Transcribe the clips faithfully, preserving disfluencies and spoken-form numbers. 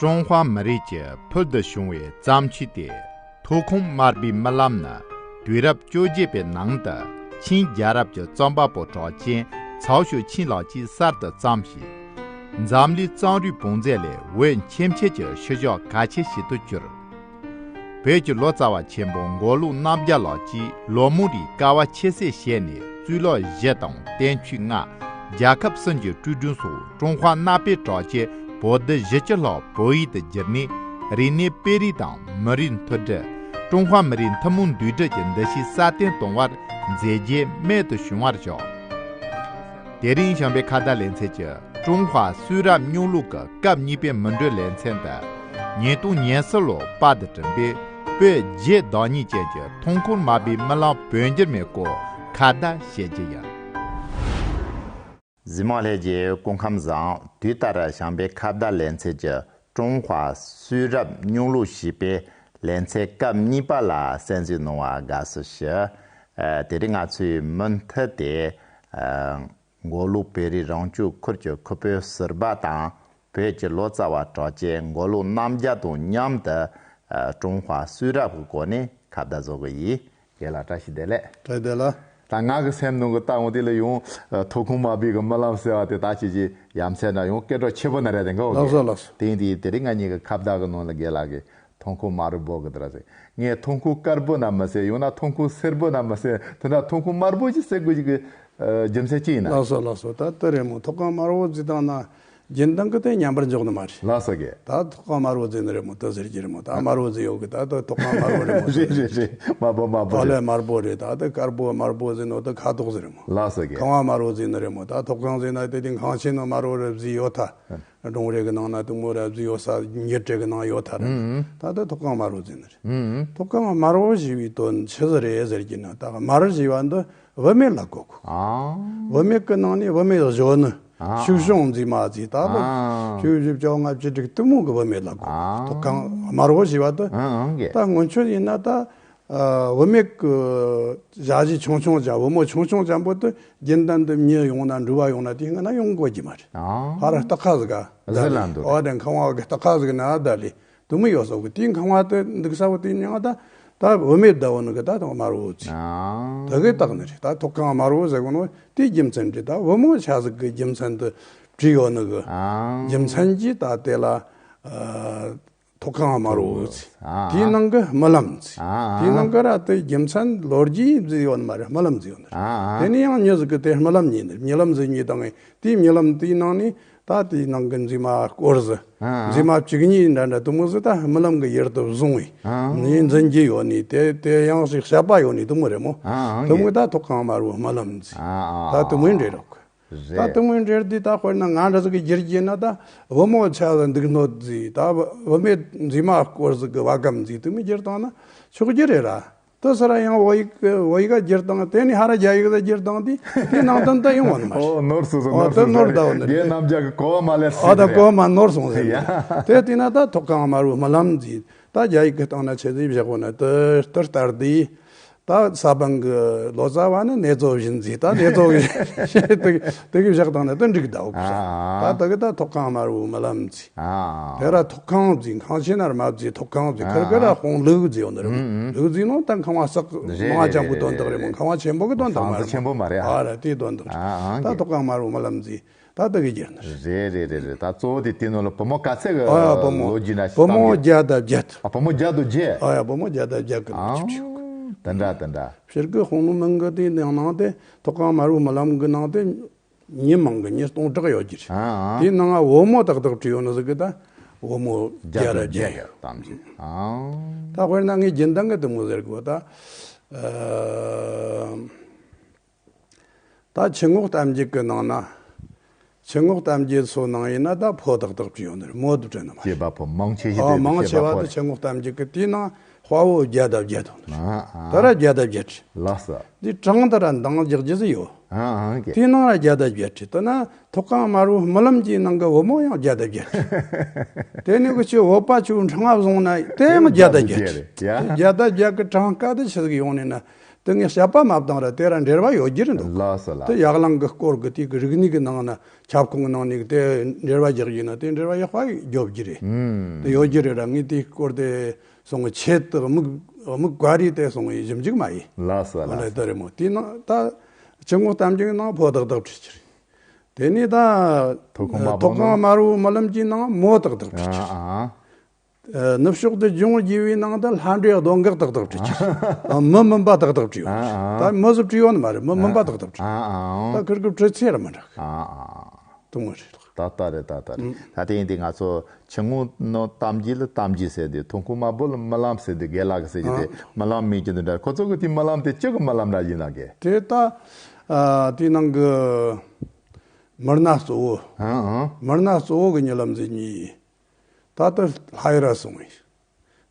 ཀྲུང་ཧྭ་མི་རིགས་ཀྱི་ཕུལ་དུ་བྱུང་བའི་བརྩམས་ཆོས་ཏེ། ཐོན་ཁུངས་དམར་པོའི་རྨི་ལམ་ནི་དུས་རབས་བཅོ་བརྒྱད་པའི་ནང་དུ་ཆིན་རྒྱལ་རབས་ཀྱི་རྩོམ་པ་པོ་གྲགས་ཅན་ཚའོ་ཞུ་ཆིན་ལགས་ཀྱིས་གསར་དུ་བརྩམས་ཤིང་། འཛམ་གླིང་རྩོམ་རིག་བོན་མཛོད་ལས་འོས་འཁྱམ་ཆེད་ཀྱི་ཤུལ་བཞག་གལ་ཆེ་ཞིག་ཏུ་གྱུར། བོད་ཀྱི་ལོ་ཙཱ་བ་ཆེན་པོ་མགོ་ལོག་རྣམ་རྒྱལ་ལགས་ཀྱིས་ལོ་མང་རིང་དཀའ་བ་ཁྱད་བསད་བྱས་ནས་གཙུག་ལག་བཞི་དང་བསྟན་བཅོས་ལྔ། རྒྱལ་ཁབ་གསུམ་གྱི་བྲིས་སྒྲུང་སོགས་ཀྲུང་ཧྭ་གནའ་དཔེ་གྲགས་ཅན་པོ་ཏི་བཞི་བཅུ་ལྷག་བོད་ཡིག་ཏུ་བསྒྱུར་ནས། རིག་གནས་སྤེལ་རེས་དང་མི་རིགས་མཐུན་སྒྲིལ། ཀྲུང་ཧྭ་མི་རིགས་ཐུན་མོང་འདུས་སྒྲིལ་གྱི་འདུ་ཤེས་སྲ་བརྟན་གཏོང་བར་མཛད་རྗེས་རྨད་དུ་བྱུང་བར་བཞག། དེ་རིང་བྱམས་པའི་ཁ་བརྡ་ལེ་ཚན་གྱི་ཀྲུང་ཧྭ་གསུང་རབ་སྙིང་ལུགས་ཀྱི་སྐབས་གཉིས་པའི་མུ་འབྲེལ་ལེ་ཚན་དུ། ཉིས་སྟོང་ཉེར་གསུམ་ལོར་པར་དུ་བསྐྲུན་པའི་བོད་རྒྱའི་བདག་ཉིད་ཅན་གྱི་ཐོན་ཁུངས་དམར་པོའི་རྨི་ལམ་བོད་འགྱུར་མའི་སྐོར་ཁ་བརྡ་བྱེད་རྒྱུ་ཡིན། གཟིགས་མོ་ལྷན་རྒྱས་སྐུ་ཁམས་བཟང་། དུས་ལྟར་བྱམས་པའི་ཁ་བརྡ་ལེ་ཚན་གྱི་ཀྲུང་ཧྭ་གསུང་རབ་སྙིང་ལུགས་ཞེས་པའི་ལེ་ཚན་སྐབས་གཉིས་པ་ལ་གསན་གཟིགས་གནང་བར་དགའ་བསུ་ཞུ། ཨ། དེ་རིང་ང་ཚོའི་མུ་མཐུད་དེ། ཨ། མགོ་ལོག་བོད་རིགས་རང་སྐྱོང་ཁུལ་གྱི་ཁུ་བོ་ཟུར་པ་དང་བོད་ཀྱི་ལོ་ཙཱ་བ་གྲགས་ཅན་མགོ་ལོག་རྣམ་རྒྱལ་དང་མཉམ་དུ། ཨ། ཀྲུང་ཧྭ་གསུང་རབ་ཀྱི་སྐོར་ནས་ཁ་བརྡ་བཟོ་གི་ཡིན། རྒན་ལགས་བཀྲ་ཤིས་བདེ་ལེགས། བཀྲ་ཤིས་བདེ་ལེགས། ད་ང་གི་སེམས་ནང་གི་ལྟ་འོང་དེ་ལ་ཡང་ཐོན་ཁུངས་དམར་པོའི་གི་རྨི་ལམ་ཟེར་བ་དེ་ད་ཅི་ཅི་ཡ་མཚན་ན་ཡང་སྐད་གྲགས་ཆེ་པོ་ན་རེད་དེ་འགའ་འོ་ལགས་སོ་ལགས་སོ། དེ་ཡིན་དུས་དེ་རིང་ང་གཉིས་ཀྱི་ཁ་བརྡ་གི་ནང་ལ་རྒན་ལགས་ཀྱིས་ཐོན་ཁུངས་དམར་པོ་གི་དེ་ར་ཟེར། ངས་ཐོན་ཁུངས་དཀར་པོ་ན་མི་ཟེར། ཡང་ན་ཐོན་ཁུངས་སེར་པོ་ན་མི་ཟེར། དེ་འདྲ་ཐོན་ཁུངས་དམར་པོ་ཞིག་ཟེར་དགོས་ཀྱི་རྒྱུ་མཚན་ཅི་ཡིན་ན། ལགས་སོ་ལགས་སོ། ད་དེ་རེད་མོ། ཐོག་ཁང་དམར་པོ་བརྩིས་བཏང་ན་རྒྱུན་ལྡན་གྱི་དེ་ཉམས་པར་འཇོག་ནི་མ་རེད། ལགས་སོ་རྒན། ད་ཐོག་ཁང་དམར་པོ་བརྩིས་ནི་རེད་མོ། དེ་ཟེར་གྱི་རེད་མོ། ད་དམར་པོ་བརྩིས་ཡོད་གི། ད་དེ་ཐོག་ཁང་དམར་པོ་རེད་མོ། དེ་རེད་རེད་རེད། དམར་པོ་དམར་པོ་ཨོ་ལེ་རེད། དམར་པོ་རེད། ད་དེ་དཀར་པོ་དམར་པོ་ཟེར་ནོ་དེ་ཁ་དོག་ཟེར་རེད་མོ། ལགས་སོ་རྒན། ཁང་བ་དམར་པོ་བརྩིས་ནི་རེད་མོ། ད་ཐོག་ཁང་ཟེར་ན་དེ་དེ་ཁང་ཆེན་ནི་དམར་པོ་རེད་བརྩིས་ཡོད་ད། སྒྲུང་རེ་གི་ནང་ན་དེ་མོ་ར་བརྩིས་ཡོད་ས། ཉི་དྲེ་གི་ནང་ཡོད་ཐ་ར། ཨང་། ད་ལྟ་ཐོག་ཁང་དམར་པོ་བརྩིས་ནི་རེད། ཨང་། ཐོག་ཁང་དམར་པོ་ཞེས་པའི་དོན་ཆི་ཟིག་རེད་ཟེར་གྱི་ན། ད་དམར་ཞེས་པ་འདི་བུད་མེད་ལ་གོ་གོ། ཨང་། བུད་མེད་ཀྱི་ནང་ནས་བུད་མེད་གཞོན་ནུ། ཨང་། ཕྱུགས་ཞིང་མཛེས་མ་ཟིག་ད་ལོ། ཨང་། བཅུ་བཞི་བཅོ་ལྔ་བཅུ་དྲུག་དེ་མོ་གི་བུད་མེད་ལ་གོ་གོ། ཨང་། ཐོག་ཁང་དམར་པོ་ཞེས་པ་དེ། ཨང་། ཨང་། ད་སྔོན་ཆད་ཡིན་ན་ད། ཨ། བུད་མེད་ཀྱི་ཞ་ཡི་ཆུང་ཆུང་ཅན། བུ་མོ་ཆུང་ཆུང་ཅན་པོ་དེ་རྒྱུན་ལྡན་དུ་མྱི་ཡོང་ན་འགྲུལ་བ་ཡོང་ན་དེ་སྔ་ན་ཡོང་དགོས་ཀྱི་མ་རེད། ཨང་། ཕར་ར་སྟག་ཁ་ཟིག་ག་ཟི་ལ་འདུག་ཨོ་དེ་ཁང་བ་གི་སྟག་ཁ་ཟིག་ན་ད་ལི་དུ་མི་ཡོད་སོགས་གི་དེའི་ཁང་བ་དེ་འདུག་ས་བོ་དེ་མྱང་ད། ད་བུད་མེད་ད་བོ་ནི་གི་ད་དམར་པོ་ཅི། ཨང་། དེ་གི་སྟག་ནི་རེད། ད་ཐོག་ཁང་དམར་པོ་ཟེར་གོ་ནོ་དེའི་རྒྱུ་མཚན་རེད། ད་བུ་མོ་ཆ་ཟིག་གི་རྒྱུ་མཚན་དུ་བྲིས་ཡོད་ནི་གི། ཨང་། རྒྱུ་མཚན་གྱིས་ད་དེ་ལ། ཨ། ཐོག་ཁང་དམར་པོ་ཟེར། ཨ། དེའི་ནང་གི་རྨི་ལམ་ཟེར། ཨ། དེའི་ནང་གི་ར་དེ་རྒྱུ་མཚན་ལོ་རྒྱུས་ཟེར་ཡོད་ནི་མ་རེད། རྨི་ལམ་ཟེར་ཡོད་ནི་རེད། ཨ། དེ་ནས་ཡང་མྱི་ཟིག་གི་དེ་རྨི་ལམ་རྙེད་ནི། རྨི་ལམ་ཟེར་རྙེད་དང་དེའི་རྨི་ལམ་དེའི་ནང་ནས་ད་དེའི་ནང་གི་མཛེས་མ་སྐོར་ཟིག་ཨ། མཛེས་མ་བཅུ་གཉིས་འདྲ་འདྲ་དེ་མོ་ཟིག་ད་རྨི་ལམ་གི་ཡུལ་དུ་བཟུང་བས། ཨ། ངས་འཛིན་གྱི་ཡོད་ནི་དེ་དེ་ཡང་ཞིག་བཤད་པ་ཡོད་ནི་དེ་མོ་རེད་མོ། ཨ། དེ་མོ་ད་ཐོག་ཁང་དམར་པོའི་རྨི་ལམ་ཟེར། ཨ། ད་དེ་མོའི་འབྲེལ་རོགས། རེད། ད་དེ་མོའི་འབྲེལ་དེ་ད་དཔེར་ན་ང་འདྲ་ཟིག་གི་བསྒྱུར་རྒྱུ་ན་ད་བུ་མོ་ཆ་ཟིག་འདུག་ནོ་ཟིག་ད་བུད་མེད་མཛེས་མ་སྐོར་ཟིག་གི་བ་གམ་ཟིག་དེ་མོ་བསྒྱུར་བཏང་ན་ཆོག་རྒྱུ་རེད་ར། དེ་སར་ཡང་བོད་ཡིག་བོད་ཡིག་ག་བསྒྱུར་བཏང་། དེ་ནས་ཧ་ར་རྒྱ་ཡིག་ག་བསྒྱུར་བཏང་དུས་དེ་ནང་དོན་ད་ཡོང་བ་ནི་མ་རེད། ཨོ་ནོར་སོང་སོང་། ཨོ་ནོར་དེ་སོང་ནོར་སོང་། ད་བ་ནི་རྒན་རྣམ་རྒྱལ་གི་གོ་བ་མ་ལེར་སོང་། ཨོ་ད་གོ་བ་མ་ནོར་སོང་ཟེར། ཡ། དེ་དེ་ན་ད་ཐོག་ཁང་དམར་པོའི་རྨི་ལམ་ཟིག་ད་རྒྱ་ཡིག་གི་སྟེང་ན་ཆེ་ཟིག་བཞག་པོ་ན་དེ་ལྟར་ལྟར་དེ། ད་ས་བོན་གི་ལོ་ཙཱ་བ་ནི་ནེ་ཙོ་བཞིན་ཟིག་ད་ནེ་ཙོ་བཞིན་དེ་གི་བཞག་དང་ནི་དེ་འགྲིག་ད་འོ་གི་ས། ཨ། ད་དེ་གི་ད་ཐོག་ཁང་དམར་པོའི་རྨི་ལམ་ཟིག་ཨ། དེ་ར་ཐོག་ཁང་ཟིག་ཁང་ཆེན་ན་རྨ་ཟིག་ཐོག་ཁང་ཟིག་ཁིར་ཁིར་ར་ཨ། ཧོང་ལུག་ཟིག་ཡོད་ནི་རེད། ཨུ་ཨུ། ལུག་ཟིག་ནང་ད་ཁང་བ་སག་རེད་མང་རེད་ཅན་པོ་རེད་དོན་དག་རེད་མོ། རེད། ཁང་བ་ཆེན་པོ་གི་དོན་དག་མ་ཧང་ཟི་རེད་ཆེན་པོ་མ་རེད་ཨ། ཨ་ར་དེའི་དོན་དག་རེད། ཨ་ཨ། ད་ཐོག་ཁང་དམར་པོའི་རྨི་ལམ་ཟིག་ད་ལྟ་གི་རྒྱུ་ནི་རེད། རེད་རེད་རེད་རེད། ད་གཙོ་བོ་དེ་དེ་ནང་ལ་བུ་མོ་ག་ཚད་གི་ཨ་ཡ་བུ་མོ་ལོ་རྒྱུས་ན་བུ་མོ་བརྒྱ་དང་བརྒྱད། ཨ་བུ་མོ་བརྒྱ་དང་བརྒྱད། ཨ་ཡ་བུ་མོ་བརྒྱ་དང་བརྒྱད་གི་ཨང་། ཆུ་ཆུ། དེ་འདྲ་དེ་འདྲ། ཕྱིར་གི་ཧོང་ལུང་མིང་གི་དེ་ནང་ནང་དེ་ཐོག་ཁང་དམར་པོའི་རྨི་ལམ་གི་ནང་དེ་མྱི་མང་གི་མྱི་སྟོང་ཕྲག་ཡོད་ཀྱི་རེད། ཨ་ཨ། དེའི་ནང་ང་བུ་མོ་ཏག་ཏག་བྲིས་ཡོད་ནི་ཟིག་གི་ད་བུ་མོ་བརྒྱ་དང་བརྒྱད་ཡོད་དམ་ཅི། ཨང་། ད་དཔེར་ན་ངས་རྒྱུན་ལྡན་གི་དེ་མོ་ཟེར་གི་བ་ད། ཨ། ད་ཆུ་སྔོག་གཏམ་རྒྱུད་ཀྱི་ནང་ན། ཆུ་སྔོག་གཏམ་རྒྱུད་སོགས་ནང་ཡིན་ན་ད་ཕོ་ཏག་ཏག་བྲིས་ཡོད་ནི་རེད། མོ་དུ་བྲིས་ནི་མ་རེད། སྐྱེས་པ་ཕོ་མང་ཆེ་ཤོས། ཨ་དེ་མང་ཆེ་བ་དེ་ཆུ་སྔོག་གཏམ་རྒྱུད་ཀྱི་དེའི་ནང་དཔའ་བོ་བརྒྱ་དང་བརྒྱད་དང་ནི་རེད། ཨ་ཨ། ད་ར་བརྒྱ་དང་བརྒྱད་བྲིས། ལགས་སོ། འདི་གྲངས་ད་ར་འདང་རྒྱག་རྒྱུ་ཟིག་ཡོད། ཨ་ཨ་ཀེ། དེའི་ནང་ར་བརྒྱ་དང་བརྒྱད་བྲིས། དེ་ན་ཐོག་ཁང་དམར་པོའི་རྨི་ལམ་གྱི་ནང་གི་བུ་མོ་ཡང་བརྒྱ་དང་བརྒྱད་བྲིས། དེ་ནས་གི་ཆུ་བོད་པ་ཆུ་འཕྲང་བཟུང་ན་དེ་ཡང་བརྒྱ་དང་བརྒྱད་བྲིས། ཡ། བརྒྱ་དང་བརྒྱད་གི་གྲངས་ཀ་དེ་ཆི་ཟིག་ཡོང་ནས་ན། དེ་ངས་དཔྱད་པ་མ་བཏང་ར་དེ་ར་འགྲེལ་བ་ཡོད་རྒྱུ་རེད་འདུག་ལགས་སོ་ལགས། དེ་ཡར་ལངས་གི་སྐོར་གི་དེ་གི་རིག་གནས་གི་ནང་ན་ཁྱབ་ཁོངས་གི་ནང་ནས་དེ་འགྲེལ་བ་རྒྱག་རྒྱུ་ན་དེ་འགྲེལ་བ་ཡག་པ་རྒྱོབ་རྒྱུ་རེད། ཨུམ། དེ་ཡོད་རྒྱུ་རེད་ར། ངས་དེའི་སྐོར་དེ་སོང་ངས་ཆེད་དུ་དམིགས་དམིགས་བཀར་རེ་དེ་སོང་ངས་ཞིབ་འཇུག་མ་ཡིན། ལགས་སོ་ལགས་སོ། དེ་རེད་མོ། དེ་ནང་ད་ཆུ་ངོ་གཏམ་རྒྱུད་ནང་ཕོ་ཏག་ཏག་བྲིས་རྒྱུ་རེད། དེ་ནས་ད་ཐོག་ཁང་དམར་པོ་ཐོག་ཁང་དམར་པོ་རྨི་ལམ་གྱི་ནང་མོ་ཏག་ཏག་བྲིས་རྒྱུ་རེད། ཨ་ཨ། ཨ། ནུབ་ཕྱོགས་དུ་ལྗོངས་རྒྱས་པའི་ནང་དུ་ལྷ་འདྲེ་གདོན་བགེགས་ཏག་ཏག་བྲིས་ཀྱི། ཨ། མི་མུན་པ་ཏག་ཏག་བྲིས་ཡོད། ཨ་ཨ། ད་མི་ཟིག་བྲིས་ཡོད་ནི་མ་རེད། མི་མུན་པ་ཏག་ཏག་བྲིས། ཨ་ཨ། ད་ཁིར་གི་བྲིས་ཚད་ར་མི་འདྲ། ཨ་ཨ། དུ་མོ་རེད། ད་ལྟ་རེད། ད་ལྟ་རེད། ཨ། ད་དེ་ཡིན་དུས་ང་ཚོ་ཆུ་ངོ་ནོ་གཏམ་རྒྱུད་ལ་གཏམ་རྒྱུད་ཟེར་དུས་ཐོག་ཁང་དམར་པོ་ལ་རྨི་ལམ་ཟེར་དུས་རྒན་ལགས་ཀྱིས་ཟེར་གྱི་དེ། ཨ། རྨི་ལམ་རྨི་རྒྱུ་འདི་འདྲ། ཁོ་ཚོ་གི་དེ་རྨི་ལམ་དེ་ཅི་གི་རྨི་ལམ་འདྲ་ཡིན་ན་གི། དེ་ད་ཨ་དེའི་ནང་གི་མི་སྣ་གཙོ་བོ། ཨ་ཨ། མི་སྣ་གཙོ་བོ་གི་རྨི་ལམ་ཟེར་གྱི། ད་ལྟ་ལྷ་ཡུལ་ར་སོང་ངས།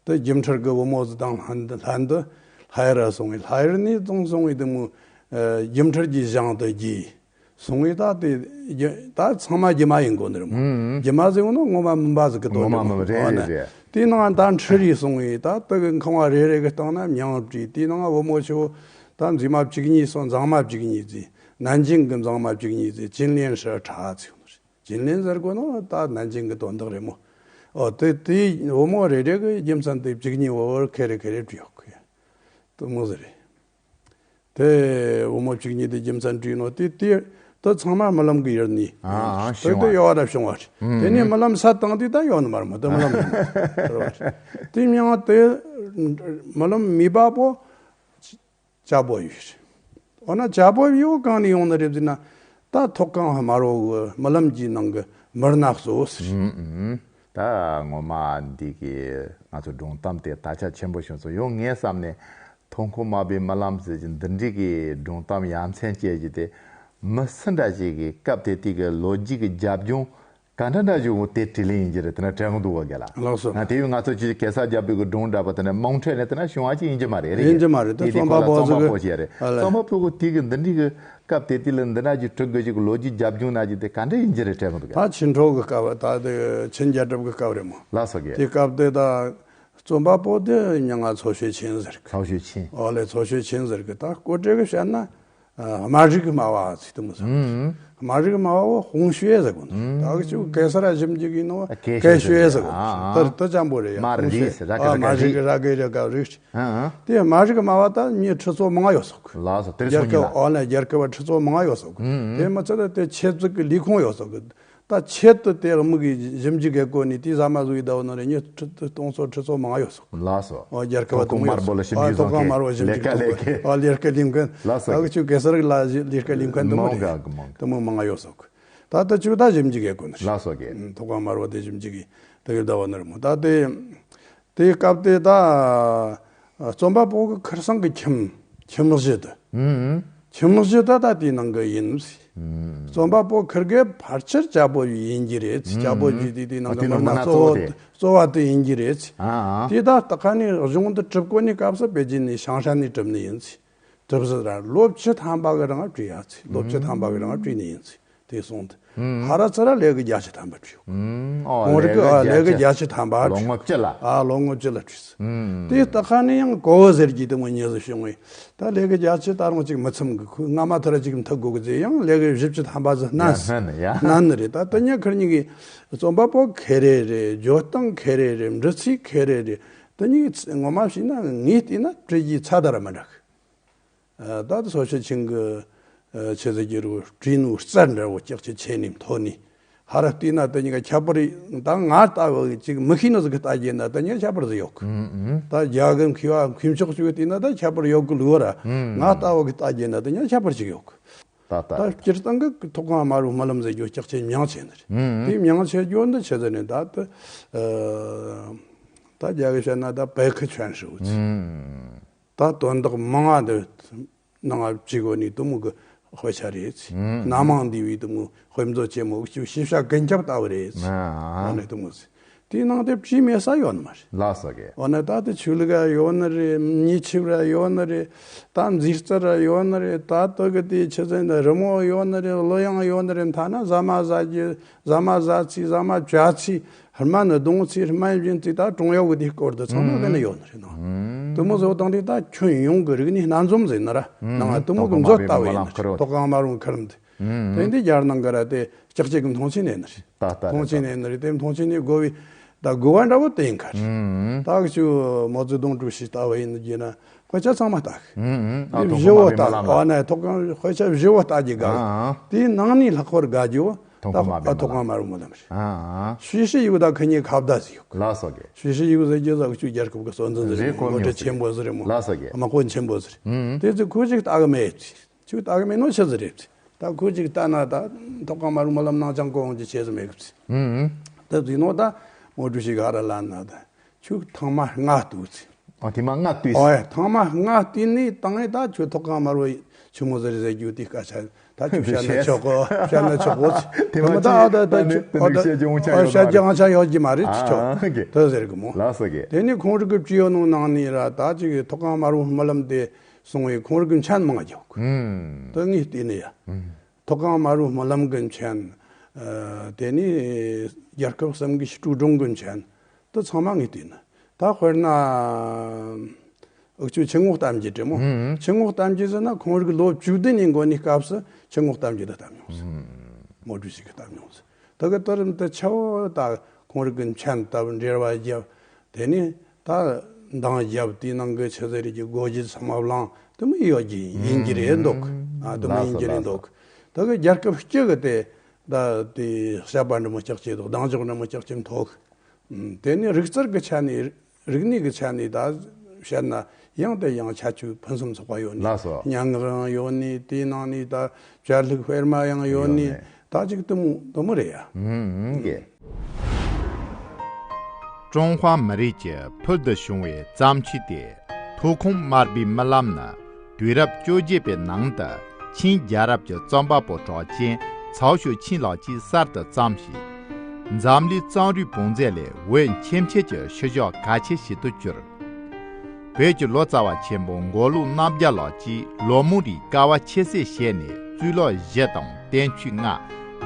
དེ་སྒྱུ་འཕྲུལ་གྱི་བུ་མོ་ཟིག་དང་ལྷན་དུ་ལྷན་དུ་ལྷ་ཡུལ་ར་སོང་ངས། ལྷ་ཡུལ་ནས་བཙོང་སོང་ངས་དེ་མོ་ཨ་སྒྱུ་འཕྲུལ་གྱི་ཞིང་དུ་རྒྱས་སོང་ངས། ད་དེ་རྒྱུ་ད་ཚང་མ་སྒྱུ་མ་ཡིན་དགོས་ནི་རེད་མོ། ཨུམ། སྒྱུ་མ་ཟེར་བ་ནི་ངོ་མ་མིན་པ་ཟིག་གི་དོན་ངོ་མ་རེད་མོ། མིན་པ་རེད། འོ་ན་རེད་རེད། དེའི་ནང་ད་འཁྲུལ་རེ་སོང་ངས། ད་དེ་གི་ཁང་བ་རེ་རེ་གི་སྟེང་ན་མྱིང་བྲིས། དེའི་ནང་བུ་མོ་ཆེ་བོ་ད་མཛེས་མ་བཅུ་གཉིས་སོང་། མཛངས་མ་བཅུ་གཉིས་ཟེར། ནན་ཅིང་གི་མཛངས་མ་བཅུ་གཉིས་ཟེར། ཅིན་ལིན་ཧྲི་ཁྲ་ཟེར་ཡོད་ནི་རེད། ཅིན་ལིན་ཟེར་གོ་ནོ་ད་ནན་ཅིང་གི་དོན་དག་རེད་མོ། ཨོ་དེ་དེའི་བུ་མོ་རེ་རེ་གི་རྒྱུ་མཚན་དེ་བཅུ་གཉིས་བོ་བོར་ཁེ་རེ་ཁེ་རེ་བྲིས་ཡོད་གི། དེ་མོ་ཟིག་རེད། དེ་བུ་མོ་བཅུ་གཉིས་དེ་རྒྱུ་མཚན་བྲིས་ནོ་དེ་དེ་དེ་ཚང་མ་རྨི་ལམ་གི་ཡུལ་ནས། ཨ་ཨ། དེ་བྱུང་དེ་བ་ཡོད་ར་བྱུང་བ་རེད། ཨུམ། དེ་ནས་རྨི་ལམ་ས་བཏང་དུས་ད་ཡོད་ནི་མ་རེད་མོ། དེ་རྨི་ལམ་ཡིན་ཟེར་བ་རེད། དེ་མྱིང་དེ་རྨི་ལམ་རྨིས་པ་པོ་ཅ་པོ་ཡུས་རེད། འོ་ན་ཅ་པོ་ཡུས་གང་ནས་ཡོང་ནི་རེད་ཟེར་ན། ད་ཐོག་ཁང་དམར་པོ་གི་རྨི་ལམ་གྱི་ནང་གི་མི་སྣ་གཙོ་བོ་ཟེར། ཨུམ་ཨུམ། ད་ངོ་མ་འདི་གི་ང་ཚོ་སྒྲུང་གཏམ་དེ་དར་ཁྱབ་ཆེན་པོ་བྱུང་སོང་། ཡང་ངའི་བསམ་ནས་ཐོག་ཁང་དམར་པོའི་རྨི་ལམ་ཟེར་གྱི་འདི་འདྲའི་གི་སྒྲུང་གཏམ་ཡ་མཚན་སྐྱེ་རྒྱུ་དེ། མི་སུ་འདྲ་ཞིག་གིས་སྐབས་དེ་དུས་ཀྱི་ལོ་རྒྱུས་ཀྱི་རྒྱབ་ལྗོངས་ག་འདྲ་འདྲ་ཞིག་འོ་དེ་དྲིས་ལན་ཡིན་གྱི་རེད། དེ་ན་དྲན་གི་འདུག་བ་རྒན་ལགས། ལགས་སོ། ང་དེ་བས་ང་ཚོ་ཅིག་གེ་སར་རྒྱལ་པོའི་གི་སྒྲུང་འདྲ་པོ་དེ་ནས་དམངས་ཁྲོད་ནས་དེ་ན་བྱུང་བ་ཅིག་ཡིན་གྱི་མ་རེད། རེད། ཡིན་གྱི་མ་རེད། དེ་དེ་རྩོམ་པ་པོ་ཁོ་ལ་ཟིག་རྩོམ་པ་པོ་ཞིག་རེད། ཨ་ལས། རྩོམ་པ་པོ་གི་དུས་ཀྱི་འདི་འདྲའི་གི་སྐབས་དེ་དུས་ལ་འདི་འདྲ་ཅིག་གྲུབ་དགོས་ཅིག་གི་ལོ་རྒྱུས་རྒྱབ་ལྗོངས་ན་ཅིག་དེ་ག་འདྲ་ཡིན་གྱི་རེད་དྲན་གི་འདུག་ག། ད་ཆིན་ཁྲོ་གི་སྐབས། ད་དེ་ཆིན་རྒྱལ་རབས་གི་སྐབས་རེད་མོ། ལགས་སོ་རྒན། དེ་སྐབས་དེ་ད་རྩོམ་པ་པོ་དེ་མྱིང་ང་ཚོ་ཤོད་ཆིན་ཟེར་གི། ཚོ་ཤོད་ཆིན། ཨོ་ལས། ཚོ་ཤོད་ཆིན་ཟེར་གི། ད་སྐོར་བྲལ་གི་བཤད་ན། ཨ། སྨན་རིགས་སྨྲ་བ་ཟེར་དུ་མོ་ཟེར། ཨུམ། སྨན་རིགས་སྨྲ་བ་བོ་ཧོང་ཤུའེ་ཟེར་གོ་ནོ། ཨུམ། ད་གི་ཅིག་གེ་སར་ར་ཞིབ་འཇུག་གི་ནོ། ཨ། གེ་ཤུའེ་ཟེར་གོ་ནོ། ཨ་ཨ། ད་ད་ཅང་པོ་རེད་ཡ། སྨན་རིགས་ཟེར་ར་ག་ཨ། ར་ག་སྨན་རིགས་རིགས། ར་གི་ར་ག་རིགས། ཨ་ཨ། དེ་སྨན་རིགས་སྨྲ་བ་ད་མྱི་ཁྲི་ཚོ་མང་ཡོད་སོག་གི། ལགས་སོ། དེར་རྒྱལ་སོང་ཁབ་ཉིད་ལ། ཨོ་ན་རྒྱལ་ཁབ་བ་ཁྲི་ཚོ་མང་ཡོད་སོག་གི། ཨུམ། དེ་མི་ཚད་ད་དེ་ཆེད་བཙུགས་གི་ལས་ཁུངས་ཡོད་སོག་གི། ད་ཆེད་དུ་དེ་དམིགས་གི་ཞིབ་འཇུག་གི་སྒོ་ནས་དེའི་ཟ་མ་ཟོས་ཡི་ཟླ་བ་ནང་རེ་མྱི་ཁྲི་སྟོང་ཚོ་ཁྲི་ཚོ་མང་ཡོད་སོག། ལགས་སོ། ཨོ་རྒྱལ་ཁབ་ཐོག་ཁང་དམར་པོ་ལ་ཞིབ་འཇུག་བཟོ་མཁན། ཨོ་ཐོག་ཁང་དམར་པོ་ཞིབ་འཇུག་ལས་ཀ་ལས་མཁན། ཨོ་ལས་ཀ་ལས་མཁན། ལགས་སོ། ད་གི་ཆུ་གེ་སར་ལ་ལས་ཀ་ལས་མཁན་དུ་མོ་མང་ག་རེད། གི་མང་ག། དུ་མོ་མང་ཡོད་སོག། ད་ལྟ་ཆུ་ད་ཞིབ་འཇུག་གི་སྒོ་ནས། ལགས་སོ་གི། ཐོག་ཁང་དམར་པོ་དེ་ཞིབ་འཇུག་གི་དེ་གི་ཟླ་བ་ནང་རེ་མོ། ད་དེ། དེའི་སྐབས་དེ་ད་རྩོམ་པ་པོ་གི་ཁར་སང་གི་ཁྱིམ་ཁྱིམ་གཞི་དེ། ཨུམ། ཁྱིམ་གཞི་དེ་ད་དེའི་ནང་གི་ཡིན། ཨུམ། རྩོམ་པ་པོ་ཁིར་གེ་ཕལ་ཆེར་ཅ་པོ་ཡིན་གྱི་རེད། ཨུམ། ཅ་པོ་ཡི་དེ་དེའི་ནང་གི་དེའི་ནང་མི་སྣ་མི་སྣ་གཙོ་བོ་གཙོ་བོ་དེ། གཙོ་བོ་དེ་ཡིན་གྱི་རེད། ཨ་ཨ། དེ་ད་ད་ཁ་ནས་གཞུང་དུ་གྲུབ་གོ་ནི་སྐབས་སུ་པེ་ཅིན་ནས་ཞང་ཧྲན་ནས་གྲུབ་ནི་ཡིན། གྲུབ་ཟེར་ར་ལོ་བཅུ་ཐམ་པ་གི་རིང་བྲིས་ཡ་ཚེ། ལོ་བཅུ་ཐམ་པ་གི་རིང་བྲིས་ནི་ཡིན་ཚེ། དེ་སོང་དུ། ཨུམ། ཧ་ར་ཚ་ར་ལས་ཀྱི་བརྒྱ་ཆ་ཐམ་པ་བྲིས་ཡོད། ཨུམ། ཨོ་ཁོང་རིག་ལས་ཀྱི་ཨ་ལས་ཀྱི་བརྒྱ་ཆ་བརྒྱ་ཆ་ཐམ་པ་ལོ་བྲིས། ངོ་བཅུ་ལ། ཨ་ལོ་ངོ་བཅུ་ལ་བྲིས། ཨུམ། དེ་ལྟ་ཁ་ནས་ཡང་གོ་བོ་ཟེར་གྱི་དེ་མོ་ཉེ་ཟིག་བྱུང་བས། ད་ལས་ཀྱི་བརྒྱ་ཆ་ད་རུང་ཅིག་མི་ཚིམ་གི། ཁོས་སྔ་མ་ཐ་ར་ཅིག་མཐུ་དགོས་གི་ཟེར། ཡང་ལས་ཀྱི་བཞི་བཅུ་ཐམ་པ་ཟིག་བསྣན་ཡ་བསྣན་ཡ། བསྣན་ནི་རེད། ད་དེ་ཉིད་ཁིར་གཉིས་ཀྱི་རྩོམ་པ་པོ་ཁེ་རེ་རེད། བརྗོད་སྟངས་ཁེ་རེ་རེད། འབྲི་ཚུལ་ཁེ་རེ་རེད། དེ་གཉིས་ངོ་མ་བྱས་ན་ངས་བལྟས་ན་བྲིས་རྒྱུའི་ཚད་ད་ར་མི་འདྲ་གི། ཨ། ད་ལྟ་སོ་ཤི་ཆིང་གི་ཨ་ཆི་ཟེར་གྱི་རུ་བྲིས་ནོ་རྩལ་འདྲ་བོ་ལྕགས་ཀྱི་ཆེ་ནས་མཐོ་ནས། ཧ་ར་བལྟས་ན་དེ་གཉིས་ཀ་ཁྱད་པར་ད་ང་ལྟ་བུ་ཅིག་མི་ཤེས་ནོ་ཟིག་གིས་ལྟ་རྒྱུ་ན་དེ་གཉིས་ཁྱད་པར་ཟིག་ཡོད་གི། ཨུམ་ཨུམ། ད་རྒྱ་གི་མཁས་པ་མཁས་མཆོག་ཅིག་བལྟས་ན་ད་ཁྱད་པར་ཡོད་གི་ལོས་ར། ཨུམ། ང་ལྟ་བུ་གིས་ལྟ་རྒྱུ་ན་དེ་གཉིས་ཁྱད་པར་ཅིག་ཡོད་གི། ད་ལྟ་ད་སྤྱིར་བཏང་གི་ཐོག་ཁང་དམར་པོའི་རྨི་ལམ་ཟེར་རྒྱུ་ལྕགས་ཀྱི་མྱིང་ཆེ་ནི་རེད། ཨུམ། དེའི་མྱིང་ཆེ་རྒྱུ་འདི་ཆི་ཟེར་ནས་ད་ལྟ་ཨ་ད་རྒྱ་གིས་བཤད་ན་ད་པེ་ཁི་ཆོན་ཧྲིའུ་ཅི། ཨུམ། ད་དོན་དག་མང་ང་འདི་ནང་ང་བྲིས་གོ་ནི་དེ་མོ་གི་དཔེ་ཆ་རེད། ཨུམ། སྣ་མང་འདུས་པའི་དེ་མོ་དཔེ་མཛོད་ཆེན་མོ་གི་ཞིབ་ཆ་ཀུན་ཁྱབ་ལྟ་བུ་རེད། ཨ་ཨ། ཨ་ནི་དེ་མོ་ཟེར། དེའི་ནང་དེ་བྲིས་མེད་ས་ཡོད་ནི་མ་རེད། ལགས་སོ་གི། འོ་ན་ད་དེ་ཆོས་ལུགས་ཡོད་ནི་རེད། མྱི་ཆིབས་ར་ཡོད་ནི་རེད། ད་མཛེས་རྩལ་ར་ཡོད་ནི་རེད། ད་དེ་གི་དེ་ཆི་ཟེར་ན་རི་མོ་ཡོད་ནི་རེད། གླུ་དབྱངས་ཡོད་ནི་རེད། མཐའ་ན་ཟ་མ་ཟ་རྒྱུ། ཟ་མ་ཟ་ཚིག་ཟ་མ་བྱ་ཚིག་རྨ་ནི་གདོང་ཚིག་རྨ་བཞིན་ཚིག་ད་གྲོང་ཡོག་གི་དེའི་སྐོར་དུ་ཚང་མ་གི་ནི་ཡོད་ནི་རེད་ནོ། ཨུམ། དེ་མོ་བཟོ་བཏང་དུས་ད་ཁྱོན་ཡོངས་ཀྱི་རིག་གནས་སྣ་འཛོམས་ཟེར་ན་ར། ནང་དེ་མོ་གི་མཛོད་ལྟ་བུ་ཡིན་ན་རེད། ཐོག་ཁང་དམར་པོ་ཁུར་རམ་དེ། དེ་འདི་རྒྱ་ནང་གི་ར་དེ་ལྕགས་ཀྱི་མཐོང་ཆེན་ནས་ནི་རེད། མཐོང་ཆེན་ནས་ནི་རེད། དེ་མཐོང་ཆེན་ནས་དགོས་པའི་ད་དགོས་པ་འདྲ་བོ་དེ་ཡིན་ཁ་རེད། ད་གི་ཆུ་མའོ་ཙེ་ཏུང་ཀྲུའུ་ཞི་ལྟ་བུ་ཡིན་རྒྱུ་ན་དཔེ་ཆ་ཚང་མ་ལྟ་གི། ཨ་ཐོག་བཞི་ཁང་པོ་དམར་པོའི་ལྟ་མ་ལམ་ཨ་ན་ཐོག་ཁང་དཔེ་ཆ་བཞི་བོ་ལྟ་རྒྱུ་དགའ་གི། དེའི་ནང་ནས་ལྷག་པར་དགའ་རྒྱུ་བོ་ཐོག་ཁང་དམར་པོའི་ཨ་ཐོག་ཁང་དམར་པོའི་སྨོན་ལམ་རེད། ཨ་ཨ། ཞུས་ཞི་ཡིག་ད་ཁ་ཉེ་ཁ་བརྡ་ཟིག་ཡོད་གི། ལགས་སོ་གི། ཞུས་ཞི་ཡིག་ཟེར་རྒྱུ་ཟ་གི་ཆུ་རྒྱལ་ཁབ་གི་སྲོལ་འཛིན་ཟེར་རེད། ངོ་སྤྲོད་ཆེན་པོ་ཟིག་རེད་མོ། ལགས་སོ་གི། དམག་དཔོན་ཆེན་པོ་ཟིག་རེད། དེ་ཚོ་ཁོ་ཅིག་ལྟ་གི་མེད་ཚེ། ཁྱོད་ལྟ་གི་མེད་ནོ་ཆི་ཟིག་རེད་ཚེ། ད་ཁོ་ཅིག་ལྟ་ན་ད་ཐོག་ཁང་དམར་པོའི་སྨོན་ལམ་ནང་ཅང་གོ་འོང་རྒྱུ་ཆེ་ཟིག་མེད་གི་ཚེ། དེ་ཟིག་ནོ་ད་མའོ་ཀྲུའུ་ཞི་ག་ར་ལ་ན་ད། ཁྱོད་ཐེངས་མ་ལྔ་བལྟས་ཚེ། ཨ་ཐེངས་མ་ལྔ་བལྟས་ཚེ། ཨོ་ཡ། ཐེངས་མ་ལྔ་བལྟས་ནས་བཏང་ཡས་ད་ཁྱོད་ཐོག་ཁང་དམར་པོ་ཆི་མོ་ཟིག་རེད་ཟེར་རྒྱུ་དེ་སྐད་ཆ་ད་ཁྱོད་བཤད་ན་ཆོག་གོ། བཤད་ན་ཆོག་གོ་ཚེ། ཐེངས་མ་ད་ད་ད་ད་ད་ད་ད་ད་ད་བཤད་རྒྱུ་འོང་ཆ་ཡོད་མ་རེད། བཤད་རྒྱུ་ཨང་ཆ་ཡོད་རྒྱུ་མ་རེད་ཚེ། ཨ་ཨ་ཁྱོད་གི། དེ་ཟེར་གི་མོ། ལགས་སོ་གི། དེ་ནས་ཁོང་རིག་གི་བྲིས་ཡོད་ནོ་ནང་ནས་ར་ད་ཅིག་ཐོག་ཁང་དམར་པོའི་སྨོན་ལམ་དེ་སོང་བའི་ཁོང་རིག་གི་མཆན་མང་རྒྱག་གི། ད་ངས་བལྟས་ནས་ཡ། ཐོག་ཁང་དམར་པོའི་སྨོན་ལམ་གི་མཆན། ཨ་དེ་ནས་རྒྱལ་ཁབ་གསུམ་གི་ཀྲུའུ་ཀྲུང་གི་མཆན། དེ་ཚང་མ་ངས་བལྟས་ན། ད་དཔེར་ན། འུ་ཆོ་ཆུ་ངོགས་གཏམ་རྒྱུད་རེད་མོ། ཆུ་ངོགས་གཏམ་རྒྱུད་ཟེར་ན་ཁོང་རིག་ལོ་བཅུ་བདུན་ནས་འགོ་ནས་སྐབས་སུ་ཆུ་ངོགས་གཏམ་རྒྱུད་དེ་བཏབ་མྱོང་ཟེར། མའོ་ཀྲུའུ་ཞི་གིས་བཏབ་མྱོང་ཟེར། དེ་གི་དེ་རིམ་དུ་ཆ་བོ་ད་ཁོང་རིག་གི་མཆན་བཏབ། འགྲེལ་པ་བརྒྱབ། དེ་ནས་ད་འདང་བརྒྱབ། དེའི་ནང་གི་ཆི་ཟེར་གྱི་སྒོ་རྒྱུ་ཚང་མ་བླངས། དེ་མོ་ཡོད་རྒྱུ་ཡིན་རྒྱུ་རེད་འདུག་ཨ་དེ་མོ་ཡིན་རྒྱུ་རེད་འདུག་དེ་གི་རྒྱལ་ཁབ་སྤྱི་གི་དེ་ད་དེ་བཤད་པ་འདྲ་མོ་ཅིག་བྱས་འདུག་གདེང་འཇོག་འདྲ་མོ་ཅིག་ཅིག་ཐོག་དེ་ནས་རིག་རྩལ་གྱི་ཆ་ནས། རིག་གནས་ཀྱི་ཆ་ནས་ད་བཤད་ན་ཡང་དེ་ཡང་ཁྱད་ཆོས་ཕུན་སུམ་ཚོགས་པ་ཡོད་ནི། ལགས་སོ། སྙན་ངག་ཡང་ཡོད་ནི། དེའི་ནང་ནས་ད་བཅད་ལྷུག་དཔེར་མ་ཡང་ཡོད་ནི། ཡོད་ནི། ད་ཅིག་དེ་མོ་དེ་མོ་རེད་ཡ། ཨུམ་ཨུམ་གི། ཀྲུང་ཧྭ་མི་རིགས་ཀྱི་ཕུལ་དུ་བྱུང་བའི་བརྩམས་ཆོས་ཏེ། ཐོག་ཁང་དམར་པོའི་སྨོན་ལམ་ནི། དུས་རབས་བཅོ་བརྒྱད་པའི་ནང་དུ་ཆིན་རྒྱལ་རབས་ཀྱི་རྩོམ་པ་པོ་གྲགས་ཅན་cao Xucheng ལགས་ཀྱིས་གསར་དུ་བརྩམས་ཤིང་། འཛམ་གླིང་རྩོམ་རིག་བོད་མཛོད་ལས་འོས་འཁྱམ་ཆེད་ཀྱི་ཤུལ་བཞག་གལ་ཆེ་ཞིག་ཏུ་གྱུར། བོད་ཀྱི་ལོ་ཙཱ་བ་ཆེན་པོ་མགོ་ལོག་རྣམ་རྒྱལ་ལགས་ཀྱིས་ལོ་མང་རིང་དཀའ་བ་ཁྱད་བསད་བྱས་ནས་གཙུག་ལག་བཞི་དང་བསྟན་བཅོས་ལྔ།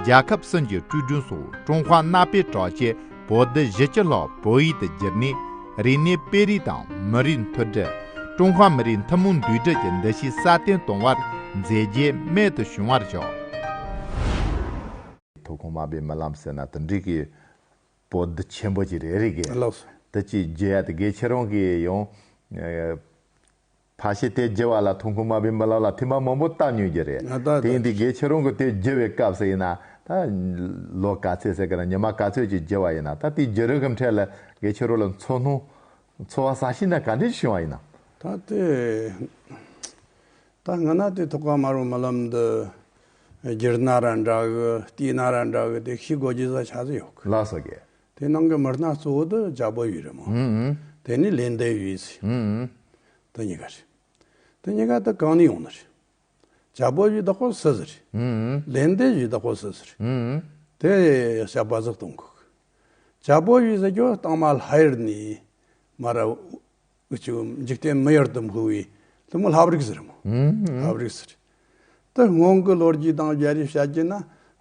རྒྱལ་ཁབ་གསུམ་གྱི་ཀྲུའུ་ཀྲུང་སོགས་ཀྲུང་ཧྭ་གནའ་དཔེ་གྲགས་ཅན་པོ་ཏི་བཞི་བཅུ་ལྷག་བོད་ཡིག་ཏུ་བསྒྱུར་ནས། རིག་གནས་སྤེལ་རེས་དང་མི་རིགས་མཐུན་སྒྲིལ། ཀྲུང་ཧྭ་མི་རིགས་ཐུན་མོང་འདུས་སྒྲིལ་གྱི་འདུ་ཤེས་སྲ་བརྟན་གཏོང་བར་མཛད་རྗེས་རྨད་དུ་བྱུང་བར་བཞག་ཐོག་ཁང་དམར་པོའི་སྨོན་ལམ་ཟེར་ན་དེ་འདྲའི་གི་པོ་ཏི་ཆེན་པོ་ཅིག་རེད་རེད་གི། ལགས་སོ། དེ་ཅིག་བརྒྱུད་ཡ་དེ་དགེ་ཆོས་རང་གིས་ཡང་། ཕལ་ཆེར་དེ་བརྒྱུད་པ་ལ་ཐོག་ཁང་དམར་པོའི་སྨོན་ལམ་ལ་ཐེངས་མ་མང་པོ་བཏབ་མྱོང་རྒྱུ་རེད། ཨ་ད་ད་དེ་ཡིན་དུས་དགེ་ཆོས་རང་གིས་དེ་བརྒྱུད་པའི་སྐབས་སུ་ཡིན་ན་ད་ལོ་ག་ཚོད་ཟེར་གི་ན་ཉི་མ་ག་ཚོད་ཅིག་བརྒྱུད་པ་ཡིན་ན། ད་དེ་བརྒྱུད་རིམ་གྱི་འཕྲལ་ལ་དགེ་ཆོས་རང་ལ་ཚོར་སྣང་ཚོར་བ་ཟ་ཤེས་ན་ག་འདྲ་བྱུང་བ་ཡིན་ན། ད་དེ་ད་སྔ་ན་དེ་ཐོག་ཁང་དམར་པོའི་སྨོན་ལམ་འདི་བསྒྱུར་ན་ར་འདྲ་གི། བལྟས་ན་ར་འདྲ་གི། དེ་ཤེས་དགོས་རྒྱུ་ཟིག་ཆི་ཟིག་ཡོད་གི། ལགས་སོ་གི། དེ་ནང་གི་མི་སྣ་གཙོ་བོ་དེ་ཇ་བོད་བི་རེད་མོ། ཨུ་ཨུ། དེ་ནས་ལེན་ཏེ་བི་ཟེར། ཨུ་ཨུ། དེ་གཉིས་ཀ་རེད། དེ་གཉིས་ཀ་དེ་གང་ནས་ཡོང་ནི་རེད། ཇ་བོད་བི་བདག་པོ་སུ་ཟིག་རེད། ཨུ་ཨུ། ལེན་ཏེ་བི་བདག་པོ་སུ་ཟིག་རེད། ཨུ་ཨུ། དེ་དཔྱད་པ་ཟིག་གཏོང་དགོས་གི། ཇ་བོད་བི་ཟེར་རྒྱུ་སྟག་མ་ལྷ་ཡུལ་ནས་མར་ར་འུ་ཆོ་འཇིག་རྟེན་མི་ཡུལ་དུ་འཕོ་བའི་དེ་མོ་ལྷ་བུ་རིགས་ཟིག་རེད་མོ། ཨུ་ཨུ། ལྷ་བུ་རིགས་ཟིག་རེད། དེ་སྔོན་གྱི་ལོ་རྒྱུས་དང་སྦྱར་རེས་བྱ་རྒྱུ་ན།